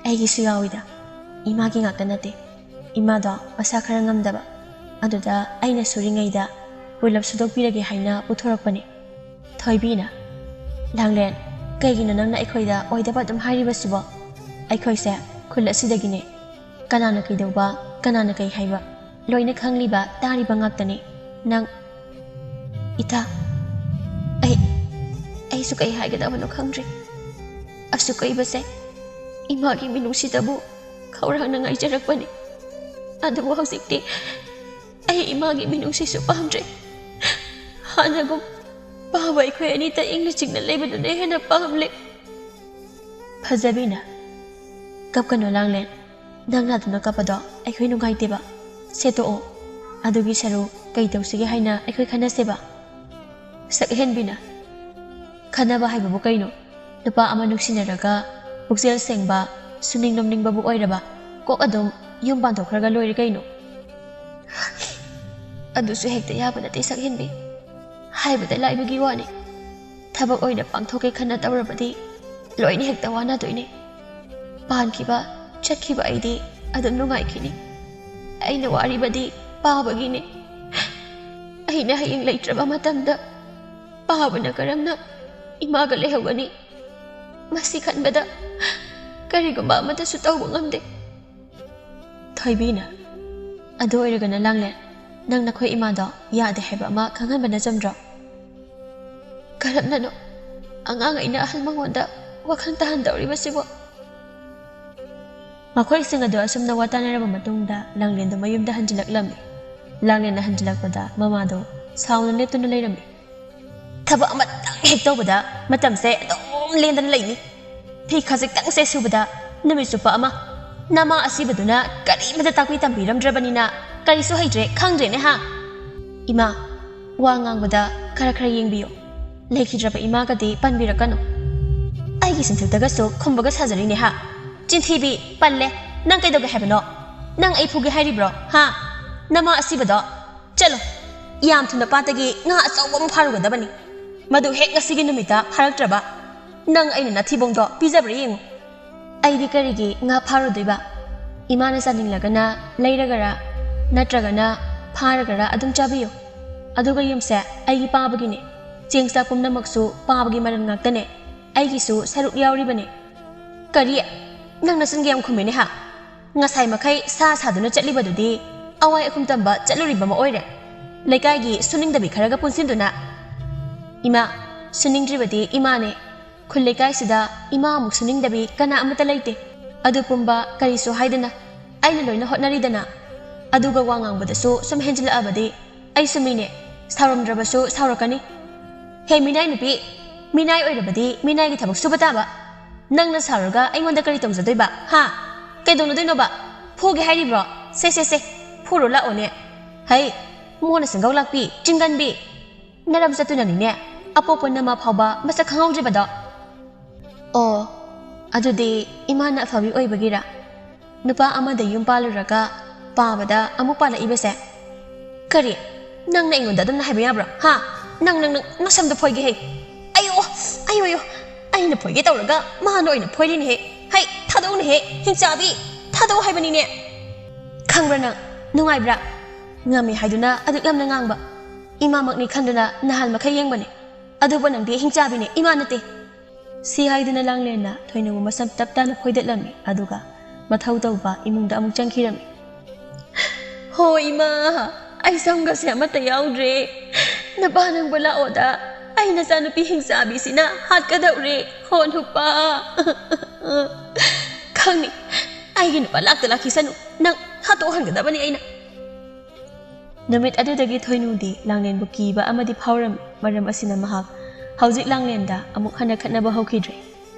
ꯑꯩꯒꯤꯁꯨ ꯌꯥꯎꯏꯗ꯫ ꯏꯃꯥꯒꯤ ꯉꯥꯛꯇ ꯅꯠꯇꯦ꯫ ꯏꯃꯥꯗꯣ ꯃꯁꯥ ꯈꯔ ꯉꯝꯗꯕ꯫ ꯑꯗꯨꯗ ꯑꯩꯅ ꯁꯨꯔꯤꯉꯩꯗ ꯄꯨꯂꯞ ꯁꯨꯗꯣꯛꯄꯤꯔꯒꯦ ꯍꯥꯏꯅ ꯄꯨꯊꯣꯔꯛꯄꯅꯦ꯫" ꯊꯣꯏꯕꯤꯅ, "ꯂꯥꯡꯂꯦꯟ, ꯀꯩꯒꯤꯅꯣ ꯅꯪꯅ ꯑꯩꯈꯣꯏꯗ ꯑꯣꯏꯗꯕ ꯑꯗꯨꯝ ꯍꯥꯏꯔꯤꯕꯁꯤꯕꯣ? ꯑꯩꯈꯣꯏꯁꯦ ꯈꯨꯜ ꯑꯁꯤꯗꯒꯤꯅꯦ꯫ ꯀꯅꯥꯅ ꯀꯩꯗꯧꯕ, ꯀꯅꯥꯅ ꯀꯩ ꯍꯥꯏꯕ, ꯂꯣꯏꯅ ꯈꯪꯂꯤꯕ, ꯇꯥꯔꯤꯕ ꯉꯥꯛꯇꯅꯤ꯫ ꯅꯪ..." "ꯏꯇꯥ, ꯑꯩ, ꯑꯩꯁꯨ ꯀꯩ ꯍꯥꯏꯒꯗꯕꯅꯣ ꯈꯪꯗ꯭ꯔꯦ꯫ ꯑꯁꯨꯛ ꯀꯨꯏꯕꯁꯦ ꯏꯃꯥꯒꯤ ꯃꯤꯅꯨꯡꯁꯤꯗꯕꯨ ꯈꯧꯔꯥꯡꯅ ꯉꯥꯏꯖꯔꯛꯄꯅꯤ꯫ ꯑꯗꯨꯕꯨ ꯍꯧꯖꯤꯛꯇꯤ ꯑꯩ ꯏꯃꯥꯒꯤ ꯃꯤꯅꯨꯡꯁꯤꯁꯨ ꯄꯥꯝꯗ꯭ꯔꯦ꯫ ꯍꯥꯟꯅꯒꯨꯝ ꯄꯥꯕ ꯑꯩꯈꯣꯏ ꯑꯅꯤꯇ ꯏꯪꯅ ꯆꯤꯛꯅ ꯂꯩꯕꯗꯨꯅ ꯍꯦꯟꯅ ꯄꯥꯝꯂꯦ꯫" ꯐꯖꯕꯤꯅ, "ꯀꯞꯀꯅꯨ ꯂꯥꯡꯂꯦꯟ꯫ ꯅꯪ ꯅꯥꯗꯨꯅ ꯀꯞꯄꯗꯣ ꯑꯩꯈꯣꯏ ꯅꯨꯡꯉꯥꯏꯇꯦꯕ꯫ ꯁꯦ ꯇꯣꯛꯑꯣ꯫ ꯑꯗꯨꯒꯤ ꯁꯔꯨꯛ ꯀꯩ ꯇꯧꯁꯤꯒꯦ ꯍꯥꯏꯅ ꯑꯩꯈꯣꯏ ꯈꯟꯅꯁꯦꯕ꯫" ꯁꯛꯍꯦꯟꯕꯤꯅ, "ꯈꯟꯅꯕ ꯍꯥꯏꯕꯕꯨ ꯀꯩꯅꯣ? ꯅꯨꯄꯥ ꯑꯃ ꯅꯨꯡꯁꯤꯅꯔꯒ ꯄꯨꯛꯆꯦꯜ ꯁꯦꯡꯕ, ꯁꯨꯅꯤꯡ ꯅꯣꯝꯅꯤꯡꯕꯕꯨ ꯑꯣꯏꯔꯕ ꯀꯣꯛ ꯑꯗꯨꯝ ꯌꯨꯝ ꯄꯥꯟꯊꯣꯛꯈ꯭ꯔꯒ ꯂꯣꯏꯔꯦ ꯀꯩꯅꯣ꯫" "ꯑꯗꯨꯁꯨ ꯍꯦꯛꯇ ꯌꯥꯕ ꯅꯠꯇꯦ ꯁꯛꯍꯦꯟꯕꯤ꯫ ꯍꯥꯏꯕꯗ ꯂꯥꯏꯕꯒꯤ ꯋꯥꯅꯤ꯫ ꯊꯕꯛ ꯑꯣꯏꯅ ꯄꯥꯡꯊꯣꯛꯀꯦ ꯈꯟꯅ ꯇꯧꯔꯕꯗꯤ ꯂꯣꯏꯅ ꯍꯦꯛꯇ ꯋꯥꯅꯗꯣꯏꯅꯦ꯫ ꯄꯥꯟꯈꯤꯕ, ꯆꯠꯈꯤꯕ ꯑꯩꯗꯤ ꯑꯗꯨꯝ ꯅꯨꯡꯉꯥꯏꯈꯤꯅꯤ꯫ ꯑꯩꯅ ꯋꯥꯔꯤꯕꯗꯤ ꯄꯥꯕꯒꯤꯅꯦ꯫ ꯑꯩꯅ ꯍꯌꯦꯡ ꯂꯩꯇ꯭ꯔꯕ ꯃꯇꯝꯗ ꯄꯥꯕꯅ ꯀꯔꯝꯅ ꯏꯃꯥꯒ ꯂꯩꯍꯧꯒꯅꯤ? ꯃꯁꯤ ꯈꯟꯕꯗ ꯀꯔꯤꯒꯨꯝꯕ ꯑꯃꯠꯇꯁꯨ ꯇꯧꯕ ꯉꯝꯗꯦ꯫ ꯊꯣꯏꯕꯤꯅ, "ꯑꯗꯨ ꯑꯣꯏꯔꯒꯅ ꯂꯥꯡꯂꯦꯟ, ꯅꯪ ꯅꯈꯣꯏ ꯏꯃꯥꯗꯣ ꯌꯥꯗꯦ ꯍꯥꯏꯕ ꯑꯃ ꯈꯪꯍꯟꯕꯅ ꯆꯨꯝꯗ꯭ꯔꯣ?" "ꯀꯔꯝꯅꯅꯣ ꯑꯉꯥꯡ ꯑꯩꯅ ꯑꯍꯜ ꯃꯉꯣꯟꯗ ꯋꯥꯈꯜ ꯇꯥꯍꯟꯗꯧꯔꯤꯕꯁꯤꯕꯣ?" ꯃꯈꯣꯏꯁꯤꯡ ꯑꯗꯨ ꯑꯁꯨꯝꯅ ꯋꯥ ꯇꯥꯅꯔꯕ ꯃꯇꯨꯡꯗ ꯂꯥꯡꯂꯦꯟꯗꯣ ꯃꯌꯨꯝꯗ ꯍꯟꯖꯤꯜꯂꯛꯂꯝꯃꯤ꯫ ꯂꯥꯡꯂꯦꯟꯅ ꯍꯟꯖꯤꯜꯂꯛꯄꯗ ꯃꯃꯥꯗꯣ ꯁꯥꯎꯅ ꯂꯦꯞꯇꯨꯅ ꯂꯩꯔꯝꯃꯤ꯫ "ꯊꯕꯛ ꯑꯃꯇꯪ ꯍꯦꯛ ꯇꯧꯕꯗ ꯃꯇꯝꯁꯦ ꯑꯗꯨꯝ ꯂꯦꯟꯗꯅ ꯂꯩꯅꯤ꯫ ꯐꯤ ꯈꯖꯤꯛꯇꯪꯁꯦ ꯁꯨꯕꯗ ꯅꯨꯃꯤꯠ ꯆꯨꯞꯄ ꯑꯃ꯫ ꯅꯃꯥ ꯑꯁꯤꯕꯗꯨꯅ ꯀꯔꯤꯃꯇ ꯇꯥꯛꯄꯤ ꯇꯝꯕꯤꯔꯝꯗ꯭ꯔꯕꯅꯤꯅ ꯀꯔꯤꯁꯨ ꯍꯩꯇ꯭ꯔꯦ, ꯈꯪꯗ꯭ꯔꯦꯅꯦ ꯍꯥ?" "ꯏꯃꯥ, ꯋꯥ ꯉꯥꯡꯕꯗ ꯈꯔ ꯈꯔ ꯌꯦꯡꯕꯤꯌꯨ꯫ ꯂꯩꯈꯤꯗ꯭ꯔꯕ ꯏꯃꯥꯒꯗꯤ ꯄꯟꯕꯤꯔꯛꯀꯅꯨ꯫ ꯑꯩꯒꯤ ꯆꯤꯟꯊꯛꯇꯒꯁꯨ ꯈꯨꯝꯕꯒ ꯁꯥꯖꯔꯤꯅꯦ ꯍꯥ? ꯆꯤꯟꯊꯤꯕꯤ, ꯄꯜꯂꯦ꯫ ꯅꯪ ꯀꯩꯗꯧꯒꯦ ꯍꯥꯏꯕꯅꯣ? ꯅꯪ ꯑꯩ ꯐꯨꯒꯦ ꯍꯥꯏꯔꯤꯕ꯭ꯔꯣ ꯍꯥ? ꯅꯃꯥ ꯑꯁꯤꯕꯗꯣ꯫ ꯆꯠꯂꯣ, ꯌꯥꯝ ꯊꯨꯅ ꯄꯥꯠꯇꯒꯤ ꯉꯥ ꯑꯆꯧꯕ ꯑꯃ ꯐꯥꯔꯨꯒꯗꯕꯅꯤ꯫ ꯃꯗꯨ ꯍꯦꯛ ꯉꯁꯤꯒꯤ ꯅꯨꯃꯤꯠꯇ ꯐꯥꯔꯛꯇ꯭ꯔꯕ, ꯅꯪ ꯑꯩꯅ ꯅꯊꯤꯕꯣꯡꯗꯣ ꯄꯤꯖꯕ꯭ꯔꯥ ꯌꯦꯡꯉꯨ꯫ ꯑꯩꯗꯤ ꯀꯔꯤꯒꯤ ꯉꯥ ꯐꯥꯔꯨꯗꯣꯏꯕ? ꯏꯃꯥꯅ ꯆꯥꯅꯤꯡꯂꯒꯅ ꯂꯩꯔꯒꯔ ꯅꯠꯇ꯭ꯔꯒꯅ ꯐꯥꯔꯒꯔ ꯑꯗꯨꯝ ꯆꯥꯕꯤꯌꯨ꯫ ꯑꯗꯨꯒ ꯌꯨꯝꯁꯦ ꯑꯩꯒꯤ ꯄꯥꯕꯒꯤꯅꯦ꯫ ꯆꯦꯡ ꯆꯥꯛ ꯄꯨꯝꯅꯃꯛꯁꯨ ꯄꯥꯕꯒꯤ ꯃꯔꯟ ꯉꯥꯛꯇꯅꯦ꯫ ꯑꯩꯒꯤꯁꯨ ꯁꯔꯨꯛ ꯌꯥꯎꯔꯤꯕꯅꯦ꯫" "ꯀꯔꯤ? ꯅꯪ ꯅꯆꯤꯟꯒ ꯌꯥꯝ ꯈꯨꯝꯃꯦꯅꯦ ꯍꯥ? ꯉꯁꯥꯏ ꯃꯈꯩ ꯁꯥ ꯁꯥꯗꯨꯅ ꯆꯠꯂꯤꯕꯗꯨꯗꯤ ꯑꯋꯥꯏ ꯑꯈꯨꯝ ꯇꯝꯕ ꯆꯠꯂꯨꯔꯤꯕ ꯑꯃ ꯑꯣꯏꯔꯦ꯫ ꯂꯩꯀꯥꯏꯒꯤ ꯁꯨꯅꯤꯡꯗꯕꯤ ꯈꯔꯒ ꯄꯨꯟꯁꯤꯟꯗꯨꯅ꯫" "ꯏꯃꯥ, ꯁꯨꯅꯤꯡꯗ꯭ꯔꯤꯕꯗꯤ ꯏꯃꯥꯅꯦ꯫ ꯈꯨꯜ ꯂꯩꯀꯥꯏꯁꯤꯗ ꯏꯃꯥꯃꯨꯛ ꯁꯨꯅꯤꯡꯗꯕꯤ ꯀꯅꯥ ꯑꯃꯠꯇ ꯂꯩꯇꯦ꯫ ꯑꯗꯨ ꯄꯨꯝꯕ ꯀꯔꯤꯁꯨ ꯍꯥꯏꯗꯅ ꯑꯩꯅ ꯂꯣꯏꯅ ꯍꯣꯠꯅꯔꯤꯗꯅ꯫ ꯑꯗꯨꯒ ꯋꯥ ꯉꯥꯡꯕꯗꯁꯨ ꯁꯨꯝ ꯍꯦꯟꯖꯤꯜꯂꯛꯑꯕꯗꯤ ꯑꯩꯁꯨ ꯃꯤꯅꯦ, ꯁꯥꯎꯔꯝꯗ꯭ꯔꯕꯁꯨ ꯁꯥꯎꯔꯛꯀꯅꯤ꯫ ꯍꯦ ꯃꯤꯅꯥꯏ ꯅꯨꯄꯤ, ꯃꯤꯅꯥꯏ ꯑꯣꯏꯔꯕꯗꯤ ꯃꯤꯅꯥꯏꯒꯤ ꯊꯕꯛ ꯁꯨꯕ ꯇꯥꯕ꯫ ꯅꯪꯅ ꯁꯥꯎꯔꯒ ꯑꯩꯉꯣꯟꯗ ꯀꯔꯤ ꯇꯧꯖꯗꯣꯏꯕ ꯍꯥ? ꯀꯩꯗꯧꯅꯗꯣꯏꯅꯣꯕ? ꯐꯨꯒꯦ ꯍꯥꯏꯔꯤꯕ꯭ꯔꯣ? ꯁꯦ ꯁꯦ ꯁꯦ, ꯐꯨꯔꯣ ꯂꯥꯛꯑꯣꯅꯦ꯫ ꯍꯩ, ꯃꯣꯟꯅ ꯁꯦꯡꯒꯧ ꯂꯥꯛꯄꯤ, ꯆꯤꯡꯒꯟꯕꯤ꯫ ꯅꯔꯝ ꯆꯠꯇꯨꯅꯅꯤꯅꯦ ꯑꯄꯣꯛꯄ ꯅꯃꯥ ꯐꯥꯎꯕ ꯃꯁꯛ ꯈꯪꯍꯧꯗ꯭ꯔꯤꯕꯗꯣ꯫" "ꯑꯣ, ꯑꯗꯨꯗꯤ ꯏꯃꯥꯅ ꯑꯐꯕꯤ ꯑꯣꯏꯕꯒꯤꯔ? ꯅꯨꯄꯥ ꯑꯃꯗ ꯌꯨꯝ ꯄꯥꯜꯂꯨꯔꯒ ꯄꯥꯕꯗ ꯑꯃꯨꯛ ꯄꯥꯜꯂꯛꯏꯕꯁꯦ?" "ꯀꯔꯤ? ꯅꯪꯅ ꯑꯩꯉꯣꯟꯗ ꯑꯗꯨꯝꯅ ꯍꯥꯏꯕ ꯌꯥꯕ꯭ꯔꯣ ꯍꯥ? ꯅꯪ, ꯅꯪ, ꯅꯪ ꯅꯁꯝꯗꯣ ꯐꯣꯏꯒꯦ ꯍꯦ꯫ ꯑꯌꯣ!" ꯑꯣ, ꯑꯌꯣ, ꯑꯌꯣ, ꯑꯩꯅ ꯐꯣꯏꯒꯦ ꯇꯧꯔꯒ ꯃꯥꯅ ꯑꯣꯏꯅ ꯐꯣꯏꯔꯤꯅꯦꯍꯦ꯫ ꯍꯩ, ꯊꯥꯗꯣꯛꯎꯅꯦꯍꯦ, ꯍꯤꯡꯆꯥꯕꯤ, ꯊꯥꯗꯣꯛꯎ ꯍꯥꯏꯕꯅꯤꯅꯦ꯫ ꯈꯪꯕ꯭ꯔꯥ ꯅꯪ? ꯅꯨꯡꯉꯥꯏꯕ꯭ꯔꯥ? ꯉꯝꯃꯤ ꯍꯥꯏꯗꯨꯅ ꯑꯗꯨꯛ ꯌꯥꯝꯅ ꯉꯥꯡꯕ꯫ ꯏꯃꯥꯃꯛꯅꯤ ꯈꯟꯗꯨꯅ ꯅꯍꯥꯟ ꯃꯈꯩ ꯌꯦꯡꯕꯅꯦ꯫ ꯑꯗꯨꯕꯨ ꯅꯪꯗꯤ ꯍꯤꯡꯆꯥꯕꯤꯅꯦ, ꯏꯃꯥ ꯅꯠꯇꯦ꯫ ꯁꯤ ꯍꯥꯏꯗꯨꯅ ꯂꯥꯡꯂꯦꯟꯅ ꯊꯣꯏꯅꯨꯕꯨ ꯃꯁꯝ ꯇꯞ ꯇꯥꯅ ꯐꯣꯏꯗꯠꯂꯝꯃꯤ, ꯑꯗꯨꯒ ꯃꯊꯧ ꯇꯧꯕ ꯏꯃꯨꯡꯗ ꯑꯃꯨꯛ ꯆꯪꯈꯤꯔꯝꯃꯤ꯫ ꯍꯣ ꯏꯃꯥ, ꯑꯩ ꯁꯝꯒꯁꯦ ꯑꯃꯠꯇ ꯌꯥꯎꯗ꯭ꯔꯦ꯫ ꯅꯄꯥ ꯅꯪꯕꯨ ꯂꯥꯛꯑꯣꯗ, ꯑꯩ ꯅꯆꯥꯅꯨꯄꯤ ꯍꯤꯡꯆꯥꯕꯤꯁꯤꯅ ꯍꯥꯠꯀꯗꯧꯔꯦ꯫ ꯍꯣ ꯅꯨꯄꯥ꯫ ꯈꯪꯅꯤ, ꯑꯩꯒꯤ ꯅꯨꯄꯥ ꯂꯥꯛꯇ ꯂꯥꯛꯈꯤꯁꯅꯨ, ꯅꯪ ꯍꯥꯠꯇꯣꯛꯍꯟꯒꯗꯕꯅꯤ ꯑꯩꯅ꯫ ꯅꯨꯃꯤꯠ ꯑꯗꯨꯗꯒꯤ ꯊꯣꯏꯅꯨꯗꯤ ꯂꯥꯡꯂꯦꯟꯕꯨ ꯀꯤꯕ ꯑꯃꯗꯤ ꯐꯥꯎꯔꯝꯃꯤ꯫ ꯃꯔꯝ ꯑꯁꯤꯅ ꯃꯍꯥꯛ ꯍꯧꯖꯤꯛ ꯂꯥꯡꯂꯦꯟꯗ ꯑꯃꯨꯛ ꯍꯟꯅ ꯈꯠꯅꯕ ꯍꯧꯈꯤꯗ꯭ꯔꯦ꯫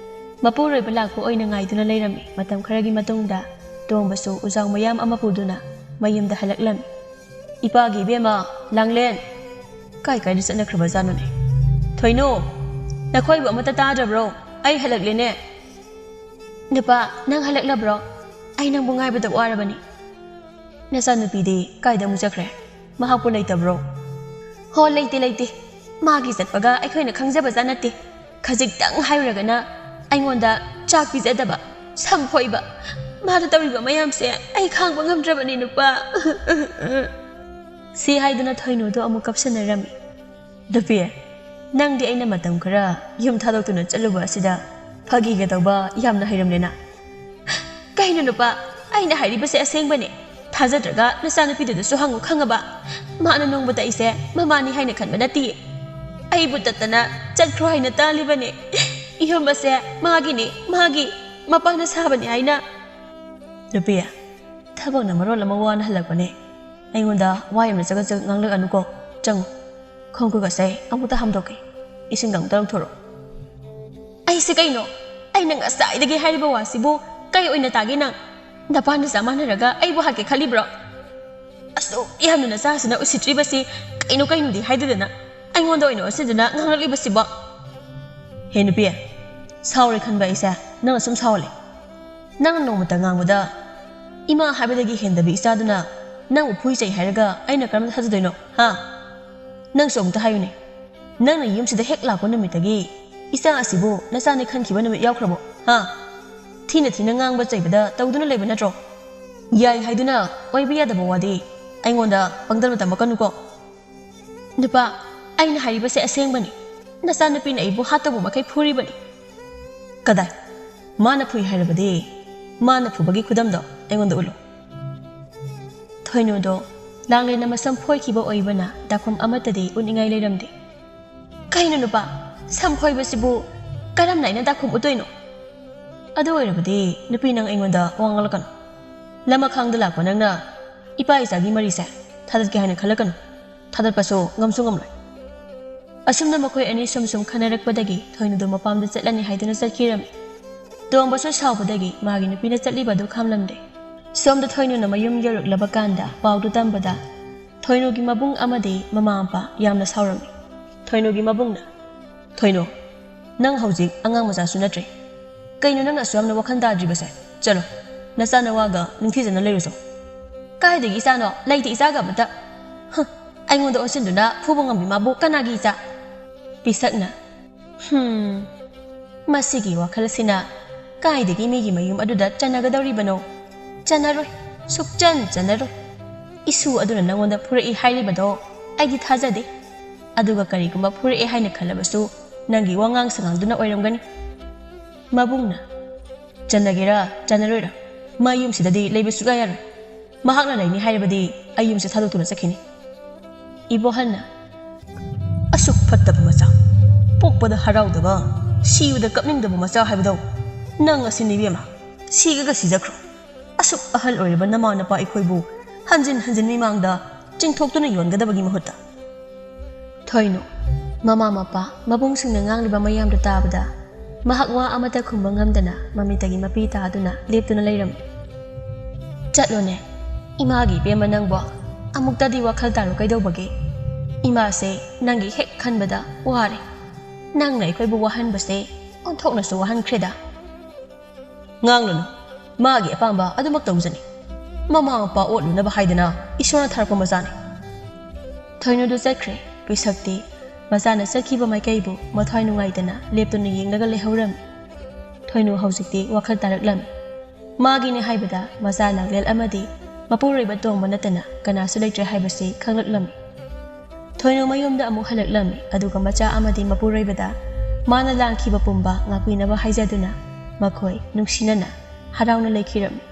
ꯃꯄꯨꯔꯣꯏꯕ ꯂꯥꯛꯄ ꯑꯣꯏꯅ ꯉꯥꯏꯗꯨꯅ ꯂꯩꯔꯝꯃꯤ꯫ ꯃꯇꯝ ꯈꯔꯒꯤ ꯃꯇꯨꯡꯗ ꯇꯣꯝꯕꯁꯨ ꯎꯖꯥꯎ ꯃꯌꯥꯝ ꯑꯃ ꯄꯨꯗꯨꯅ ꯃꯌꯨꯝꯗ ꯍꯜꯂꯛꯂꯝꯃꯤ꯫ "ꯏꯄꯥꯒꯤ ꯏꯕꯦꯝꯃ, ꯂꯥꯡꯂꯦꯟ, ꯀꯥꯏ ꯀꯥꯏꯗ ꯆꯠꯅꯈ꯭ꯔꯕꯖꯥꯠꯅꯣꯅꯦ? ꯊꯣꯏꯅꯨ, ꯅꯈꯣꯏꯕꯨ ꯑꯃꯠꯇ ꯇꯥꯗ꯭ꯔꯕ꯭ꯔꯣ? ꯑꯩ ꯍꯜꯂꯛꯂꯦꯅꯦ꯫" "ꯅꯨꯄꯥ, ꯅꯪ ꯍꯜꯂꯛꯂꯕ꯭ꯔꯣ? ꯑꯩ ꯅꯪꯕꯨ ꯉꯥꯏꯕꯗ ꯋꯥꯔꯕꯅꯤ꯫" "ꯅꯆꯥꯅꯨꯄꯤꯗꯤ ꯀꯥꯏꯗ ꯑꯃꯨꯛ ꯆꯠꯈ꯭ꯔꯦ? ꯃꯍꯥꯛꯄꯨ ꯂꯩꯇꯕ꯭ꯔꯣ?" "ꯍꯣ, ꯂꯩꯇꯦ, ꯂꯩꯇꯦ꯫ ꯃꯥꯒꯤ ꯆꯠꯄꯒ ꯑꯩꯈꯣꯏꯅ ꯈꯪꯖꯕꯖꯥꯠ ꯅꯠꯇꯦ꯫ ꯈꯖꯤꯛꯇꯪ ꯍꯥꯏꯔꯨꯔꯒꯅ ꯑꯩꯉꯣꯟꯗ ꯆꯥꯛ ꯄꯤꯖꯗꯕ, ꯁꯝ ꯐꯣꯏꯕ꯫ ꯃꯥꯅ ꯇꯧꯔꯤꯕ ꯃꯌꯥꯝꯁꯦ ꯑꯩ ꯈꯥꯡꯕ ꯉꯝꯗ꯭ꯔꯕꯅꯤ, ꯅꯨꯄꯥ꯫" ꯁꯤ ꯍꯥꯏꯗꯨꯅ ꯊꯣꯏꯅꯨꯗꯣ ꯑꯃꯨꯛ ꯀꯞꯁꯟꯅꯔꯝꯃꯤ꯫ "ꯅꯨꯄꯤ, ꯅꯪꯗꯤ ꯑꯩꯅ ꯃꯇꯝ ꯈꯔ ꯌꯨꯝ ꯊꯥꯗꯣꯛꯇꯨꯅ ꯆꯠꯂꯨꯕ ꯑꯁꯤꯗ ꯐꯥꯒꯤꯒ ꯇꯧꯕ ꯌꯥꯝꯅ ꯍꯩꯔꯝꯂꯦꯅ꯫" "ꯀꯩꯅꯣ ꯅꯨꯄꯥ, ꯑꯩꯅ ꯍꯥꯏꯔꯤꯕꯁꯦ ꯑꯁꯦꯡꯕꯅꯦ꯫ ꯊꯥꯖꯗ꯭ꯔꯒ ꯅꯆꯥꯅꯨꯄꯤꯗꯨꯗꯁꯨ ꯍꯪꯉꯨ, ꯈꯪꯉꯕ? ꯃꯥꯅ ꯅꯣꯡꯃꯇ ꯑꯩꯁꯦ ꯃꯃꯥꯅꯤ ꯍꯥꯏꯅ ꯈꯟꯕ ꯅꯠꯇꯦ꯫ ꯑꯩꯕꯨ ꯇꯠꯇꯅ ꯆꯠꯈ꯭ꯔꯣ ꯍꯥꯏꯅ ꯇꯥꯜꯂꯤꯕꯅꯦ꯫ ꯌꯨꯝ ꯑꯁꯦ ꯃꯥꯒꯤꯅꯤ, ꯃꯥꯒꯤ꯫ ꯃꯄꯥꯅ ꯁꯥꯕꯅꯤ ꯍꯥꯏꯅ꯫" "ꯅꯨꯄꯤ, ꯊꯕꯛꯅ ꯃꯔꯣꯜ ꯑꯃ ꯋꯥꯅ ꯍꯜꯂꯛꯄꯅꯦ꯫ ꯑꯩꯉꯣꯟꯗ ꯋꯥ ꯌꯥꯝꯅ ꯆꯒꯠ ꯆꯒꯠ ꯉꯥꯡꯂꯛꯑꯅꯨꯀꯣ꯫ ꯆꯪꯉꯨ꯫ ꯈꯣꯡ ꯈꯨꯠꯀꯁꯦ ꯑꯃꯨꯛꯇ ꯍꯥꯝꯗꯣꯛꯀꯦ꯫ ꯏꯁꯤꯡꯒ ꯑꯃꯨꯛꯇ ꯂꯧꯊꯣꯔꯛꯑꯣ꯫" "ꯑꯩꯁꯦ ꯀꯩꯅꯣ? ꯑꯩꯅ ꯉꯁꯥꯏꯗꯒꯤ ꯍꯥꯏꯔꯤꯕ ꯋꯥꯁꯤꯕꯨ ꯀꯩ ꯑꯣꯏꯅ ꯇꯥꯒꯦ ꯅꯪ? ꯅꯄꯥ ꯅꯆꯥ ꯃꯥꯟꯅꯔꯒ ꯑꯩꯕꯨ ꯍꯥꯠꯀꯦ ꯈꯜꯂꯤꯕ꯭ꯔꯣ? ꯑꯁꯨꯛ ꯌꯥꯝꯅ ꯅꯆꯥꯁꯤꯅ ꯎꯁꯤꯠꯇ꯭ꯔꯤꯕꯁꯤ ꯀꯩꯅꯣ ꯀꯩꯅꯣꯗꯤ ꯍꯥꯏꯗꯗꯅ ꯑꯩꯉꯣꯟꯗ ꯑꯣꯏꯅ ꯑꯣꯟꯁꯤꯟꯗꯨꯅ ꯉꯥꯡꯂꯛꯂꯤꯕꯁꯤꯕꯣ?" "ꯍꯦ ꯅꯨꯄꯤ, ꯁꯥꯎꯔꯦ ꯈꯟꯕ ꯑꯩꯁꯦ ꯅꯪꯅ ꯁꯨꯝ ꯁꯥꯎꯍꯜꯂꯦ꯫ ꯅꯪꯅ ꯅꯣꯡꯃꯇ ꯉꯥꯡꯕꯗ ꯏꯃꯥ ꯍꯥꯏꯕꯗꯒꯤ ꯍꯦꯟꯗꯕꯤ ꯏꯆꯥꯗꯨꯅ ꯅꯪꯕꯨ ꯐꯨꯏ ꯆꯩ ꯍꯥꯏꯔꯒ ꯑꯩꯅ ꯀꯔꯝꯅ ꯊꯥꯖꯗꯣꯏꯅꯣ, ꯍꯥ? ꯅꯪꯁꯨ ꯑꯃꯨꯛꯇ ꯍꯥꯏꯌꯨꯅꯦ꯫" ꯅꯪꯅ ꯌꯨꯝꯁꯤꯗ ꯍꯦꯛ ꯂꯥꯛꯄ ꯅꯨꯃꯤꯠꯇꯒꯤ ꯏꯆꯥ ꯑꯁꯤꯕꯨ ꯅꯆꯥꯅꯤ ꯈꯟꯈꯤꯕ ꯅꯨꯃꯤꯠ ꯌꯥꯎꯈ꯭ꯔꯕꯣ? ꯍꯥ? ꯊꯤꯅ ꯊꯤꯅ ꯉꯥꯡꯕ ꯆꯩꯕꯗ ꯇꯧꯗꯨꯅ ꯂꯩꯕ ꯅꯠꯇ꯭ꯔꯣ? ꯌꯥꯏ ꯍꯥꯏꯗꯨꯅ ꯑꯣꯏꯕ ꯌꯥꯗꯕ ꯋꯥꯗꯤ ꯑꯩꯉꯣꯟꯗ ꯄꯪꯗꯝꯅ ꯇꯝꯃꯛꯀꯅꯨꯀꯣ꯫ ꯅꯨꯄꯥ, ꯑꯩꯅ ꯍꯥꯏꯔꯤꯕꯁꯦ ꯑꯁꯦꯡꯕꯅꯤ꯫ ꯅꯆꯥꯅꯨꯄꯤꯅ ꯑꯩꯕꯨ ꯍꯥꯠꯇꯧꯕ ꯃꯈꯩ ꯐꯨꯔꯤꯕꯅꯤ꯫ ꯀꯗꯥꯏ? ꯃꯥꯅ ꯐꯨꯏ ꯍꯥꯏꯔꯕꯗꯤ ꯃꯥꯅ ꯐꯨꯕꯒꯤ ꯈꯨꯗꯝꯗꯣ ꯑꯩꯉꯣꯟꯗ ꯎꯠꯂꯨ꯫ ꯊꯣꯏꯅꯨꯗꯣ ꯂꯥꯡꯂꯦꯟꯅ ꯃꯁꯝ ꯐꯣꯏꯈꯤꯕ ꯑꯣꯏꯕꯅ ꯗꯥꯛꯐꯝ ꯑꯃꯠꯇꯗꯤ ꯎꯠꯅꯤꯡꯉꯥꯏ ꯂꯩꯔꯝꯗꯦ꯫ ꯀꯩꯅꯣ ꯅꯨꯄꯥ, ꯁꯝ ꯐꯣꯏꯕꯁꯤꯕꯨ ꯀꯔꯝꯅ ꯑꯩꯅ ꯗꯥꯛꯐꯝ ꯎꯠꯇꯣꯏꯅꯣ? ꯑꯗꯨ ꯑꯣꯏꯔꯕꯗꯤ ꯅꯨꯄꯤ, ꯅꯪ ꯑꯩꯉꯣꯟꯗ ꯋꯥ ꯉꯥꯡꯂꯛꯀꯅꯨ꯫ ꯂꯃꯈꯥꯡꯗ ꯂꯥꯛꯄ ꯅꯪꯅ ꯏꯄꯥ ꯏꯆꯥꯒꯤ ꯃꯔꯤꯁꯦ ꯊꯥꯗꯠꯀꯦ ꯍꯥꯏꯅ ꯈꯜꯂꯛꯀꯅꯨ꯫ ꯊꯥꯗꯠꯄꯁꯨ ꯉꯝꯁꯨ ꯉꯝꯂꯣꯏ꯫ ꯑꯁꯨꯝꯅ ꯃꯈꯣꯏ ꯑꯅꯤ ꯁꯨꯝ ꯁꯨꯝ ꯈꯟꯅꯔꯛꯄꯗꯒꯤ ꯊꯣꯏꯅꯨꯗꯣ ꯃꯄꯥꯝꯗ ꯆꯠꯂꯅꯤ ꯍꯥꯏꯗꯨꯅ ꯆꯠꯈꯤꯔꯝꯃꯤ꯫ ꯇꯣꯝꯕꯁꯨ ꯁꯥꯎꯕꯗꯒꯤ ꯃꯥꯒꯤ ꯅꯨꯄꯤꯅ ꯆꯠꯂꯤꯕ ꯑꯗꯨ ꯈꯥꯝꯂꯝꯗꯦ꯫ ꯁꯣꯝꯗ ꯊꯣꯏꯅꯨꯅ ꯃꯌꯨꯝ ꯌꯧꯔꯛꯂꯕ ꯀꯥꯟꯗ ꯄꯥꯎꯗꯨ ꯇꯝꯕꯗ ꯊꯣꯏꯅꯨꯒꯤ ꯃꯕꯨꯡ ꯑꯃꯗꯤ ꯃꯃꯥ ꯃꯄꯥ ꯌꯥꯝꯅ ꯁꯥꯎꯔꯝꯃꯤ꯫ ꯊꯣꯏꯅꯨꯒꯤ ꯃꯕꯨꯡꯅ, "ꯊꯣꯏꯅꯨ, ꯅꯪ ꯍꯧꯖꯤꯛ ꯑꯉꯥꯡ ꯃꯆꯥꯁꯨ ꯅꯠꯇ꯭ꯔꯦ꯫ ꯀꯩꯅꯣ ꯅꯪꯅ ꯑꯁꯨꯛ ꯌꯥꯝꯅ ꯋꯥꯈꯜ ꯇꯥꯗ꯭ꯔꯤꯕꯁꯦ? ꯆꯠꯂꯣ, ꯅꯆꯥ ꯅꯋꯥꯒ ꯅꯤꯡꯊꯤꯖꯅ ꯂꯩꯔꯨꯆꯣ꯫" "ꯀꯥꯏꯗꯒꯤ ꯏꯆꯥꯅꯣ? ꯂꯩꯇꯦ ꯏꯆꯥꯒ ꯑꯃꯠꯇ꯫ ꯍ, ꯑꯩꯉꯣꯟꯗ ꯑꯣꯟꯁꯤꯟꯗꯨꯅ ꯐꯨꯕ ꯉꯝꯕꯤ ꯃꯥꯕꯨ ꯀꯅꯥꯒꯤ ꯏꯆꯥ?" ꯄꯤꯁꯛꯅ, "ꯍꯨꯝ, ꯃꯁꯤꯒꯤ ꯋꯥꯈꯜ ꯑꯁꯤꯅ ꯀꯥꯏꯗꯒꯤ ꯃꯤꯒꯤ ꯃꯌꯨꯝ ꯑꯗꯨꯗ ꯆꯟꯅꯒꯗꯧꯔꯤꯕꯅꯣ? ꯆꯟꯅꯔꯣꯏ, ꯁꯨꯛꯆꯟ ꯆꯟꯅꯔꯣꯏ꯫ ꯏꯁꯨ ꯑꯗꯨꯅ ꯅꯪꯉꯣꯟꯗ ꯐꯨꯔꯛꯏ ꯍꯥꯏꯔꯤꯕꯗꯣ ꯑꯩꯗꯤ ꯊꯥꯖꯗꯦ꯫ ꯑꯗꯨꯒ ꯀꯔꯤꯒꯨꯝꯕ ꯐꯨꯔꯛꯑꯦ ꯍꯥꯏꯅ ꯈꯜꯂꯕꯁꯨ ꯅꯪꯒꯤ ꯋꯥꯉꯥꯡ ꯁꯉꯥꯡꯗꯨꯅ ꯑꯣꯏꯔꯝꯒꯅꯤ꯫" ꯃꯕꯨꯡꯅ, "ꯆꯟꯅꯒꯦꯔꯥ ꯆꯟꯅꯔꯣꯏꯔꯥ, ꯃꯥ ꯌꯨꯝꯁꯤꯗꯗꯤ ꯂꯩꯕ ꯁꯨꯛꯌꯥ ꯌꯥꯔꯣꯏ꯫ ꯃꯍꯥꯛꯅ ꯂꯩꯅꯤ ꯍꯥꯏꯔꯕꯗꯤ ꯑꯩ ꯌꯨꯝꯁꯦ ꯊꯥꯗꯣꯛꯇꯨꯅ ꯆꯠꯈꯤꯅꯤ꯫" ꯏꯕꯣꯍꯜꯅ, "ꯑꯁꯨꯛ ꯐꯠꯇꯕ ꯃꯆꯥ, ꯄꯣꯛꯄꯗ ꯍꯔꯥꯎꯗꯕ, ꯁꯤꯕꯗ ꯀꯞꯅꯤꯡꯗꯕ ꯃꯆꯥ ꯍꯥꯏꯕꯗꯣ ꯅꯪ ꯑꯁꯤꯅꯤ ꯏꯕꯦꯝꯃ꯫ ꯁꯤꯒꯒ ꯁꯤꯖꯈ꯭ꯔꯣ꯫ ꯑꯁꯨꯛ ꯑꯍꯜ ꯑꯣꯏꯔꯕ ꯅꯃꯥ ꯅꯄꯥ ꯑꯩꯈꯣꯏꯕꯨ ꯍꯟꯖꯤꯟ ꯍꯟꯖꯤꯟ ꯃꯤꯃꯥꯡꯗ ꯆꯤꯡꯊꯣꯛꯇꯨꯅ ꯌꯣꯟꯒꯗꯕꯒꯤ ꯃꯍꯨꯠꯇ꯫" ꯊꯣꯏꯅꯨ, ꯃꯃꯥ ꯃꯄꯥ ꯃꯕꯨꯡꯁꯤꯡꯅ ꯉꯥꯡꯂꯤꯕ ꯃꯌꯥꯝꯗꯨ ꯇꯥꯕꯗ ꯃꯍꯥꯛ ꯋꯥ ꯑꯃꯠꯇ ꯈꯨꯝꯕ ꯉꯝꯗꯅ ꯃꯃꯤꯠꯇꯒꯤ ꯃꯄꯤ ꯇꯥꯗꯨꯅ ꯂꯦꯞꯇꯨꯅ ꯂꯩꯔꯝꯃꯤ꯫ "ꯆꯠꯂꯣꯅꯦ, ꯏꯃꯥꯒꯤ ꯏꯕꯦꯝꯃ ꯅꯪꯕꯣ, ꯑꯃꯨꯛꯇꯗꯤ ꯋꯥꯈꯜ ꯇꯥꯔꯣ ꯀꯩꯗꯧꯕꯒꯦ? ꯏꯃꯥꯁꯦ ꯅꯪꯒꯤ ꯍꯦꯛ ꯈꯟꯕꯗ ꯋꯥꯔꯦ꯫ ꯅꯪꯅ ꯑꯩꯈꯣꯏꯕꯨ ꯋꯥꯍꯟꯕꯁꯦ ꯑꯣꯟꯊꯣꯛꯅꯁꯨ ꯋꯥꯍꯟꯈ꯭ꯔꯦꯗ꯫" "ꯉꯥꯡꯂꯨꯅꯨ, ꯃꯥꯒꯤ ꯑꯄꯥꯝꯕ ꯑꯗꯨꯃꯛ ꯇꯧꯖꯅꯤ꯫ ꯃꯃꯥ ꯃꯄꯥ ꯑꯣꯠꯂꯨꯅꯕ ꯍꯥꯏꯗꯅ ꯏꯁꯣꯔꯅ ꯊꯥꯔꯛꯄ ꯃꯆꯥꯅꯤ꯫" ꯊꯣꯏꯅꯨꯗꯨ ꯆꯠꯈ꯭ꯔꯦ꯫ ꯄꯤꯁꯛꯇꯤ ꯃꯆꯥꯅ ꯆꯠꯈꯤꯕ ꯃꯥꯏꯀꯩꯕꯨ ꯃꯊ꯭ꯋꯥꯏ ꯅꯨꯡꯉꯥꯏꯇꯅ ꯂꯦꯞꯇꯨꯅ ꯌꯦꯡꯂꯒ ꯂꯩꯍꯧꯔꯝꯃꯤ꯫ ꯊꯣꯏꯅꯨ ꯍꯧꯖꯤꯛꯇꯤ ꯋꯥꯈꯜ ꯇꯥꯔꯛꯂꯝꯃꯤ꯫ ꯃꯥꯒꯤꯅꯦ ꯍꯥꯏꯕꯗ ꯃꯆꯥ ꯂꯥꯡꯂꯦꯜ ꯑꯃꯗꯤ ꯃꯄꯨꯔꯣꯏꯕ ꯇꯣꯡꯕ ꯅꯠꯇꯅ ꯀꯅꯥꯁꯨ ꯂꯩꯇ꯭ꯔꯦ ꯍꯥꯏꯕꯁꯤ ꯈꯪꯂꯛꯂꯝꯃꯤ꯫ ꯊꯣꯏꯅꯨ ꯃꯌꯨꯝꯗ ꯑꯃꯨꯛ ꯍꯜꯂꯛꯂꯝꯃꯤ, ꯑꯗꯨꯒ ꯃꯆꯥ ꯑꯃꯗꯤ ꯃꯄꯨꯔꯣꯏꯕꯗ ꯃꯥꯅ ꯂꯥꯡꯈꯤꯕ ꯄꯨꯝꯕ ꯉꯥꯛꯄꯤꯅꯕ ꯍꯥꯏꯖꯗꯨꯅ ꯃꯈꯣꯏ ꯅꯨꯡꯁꯤꯅꯅ ꯍꯔꯥꯎꯅ ꯂꯩꯈꯤꯔꯝꯃꯤ꯫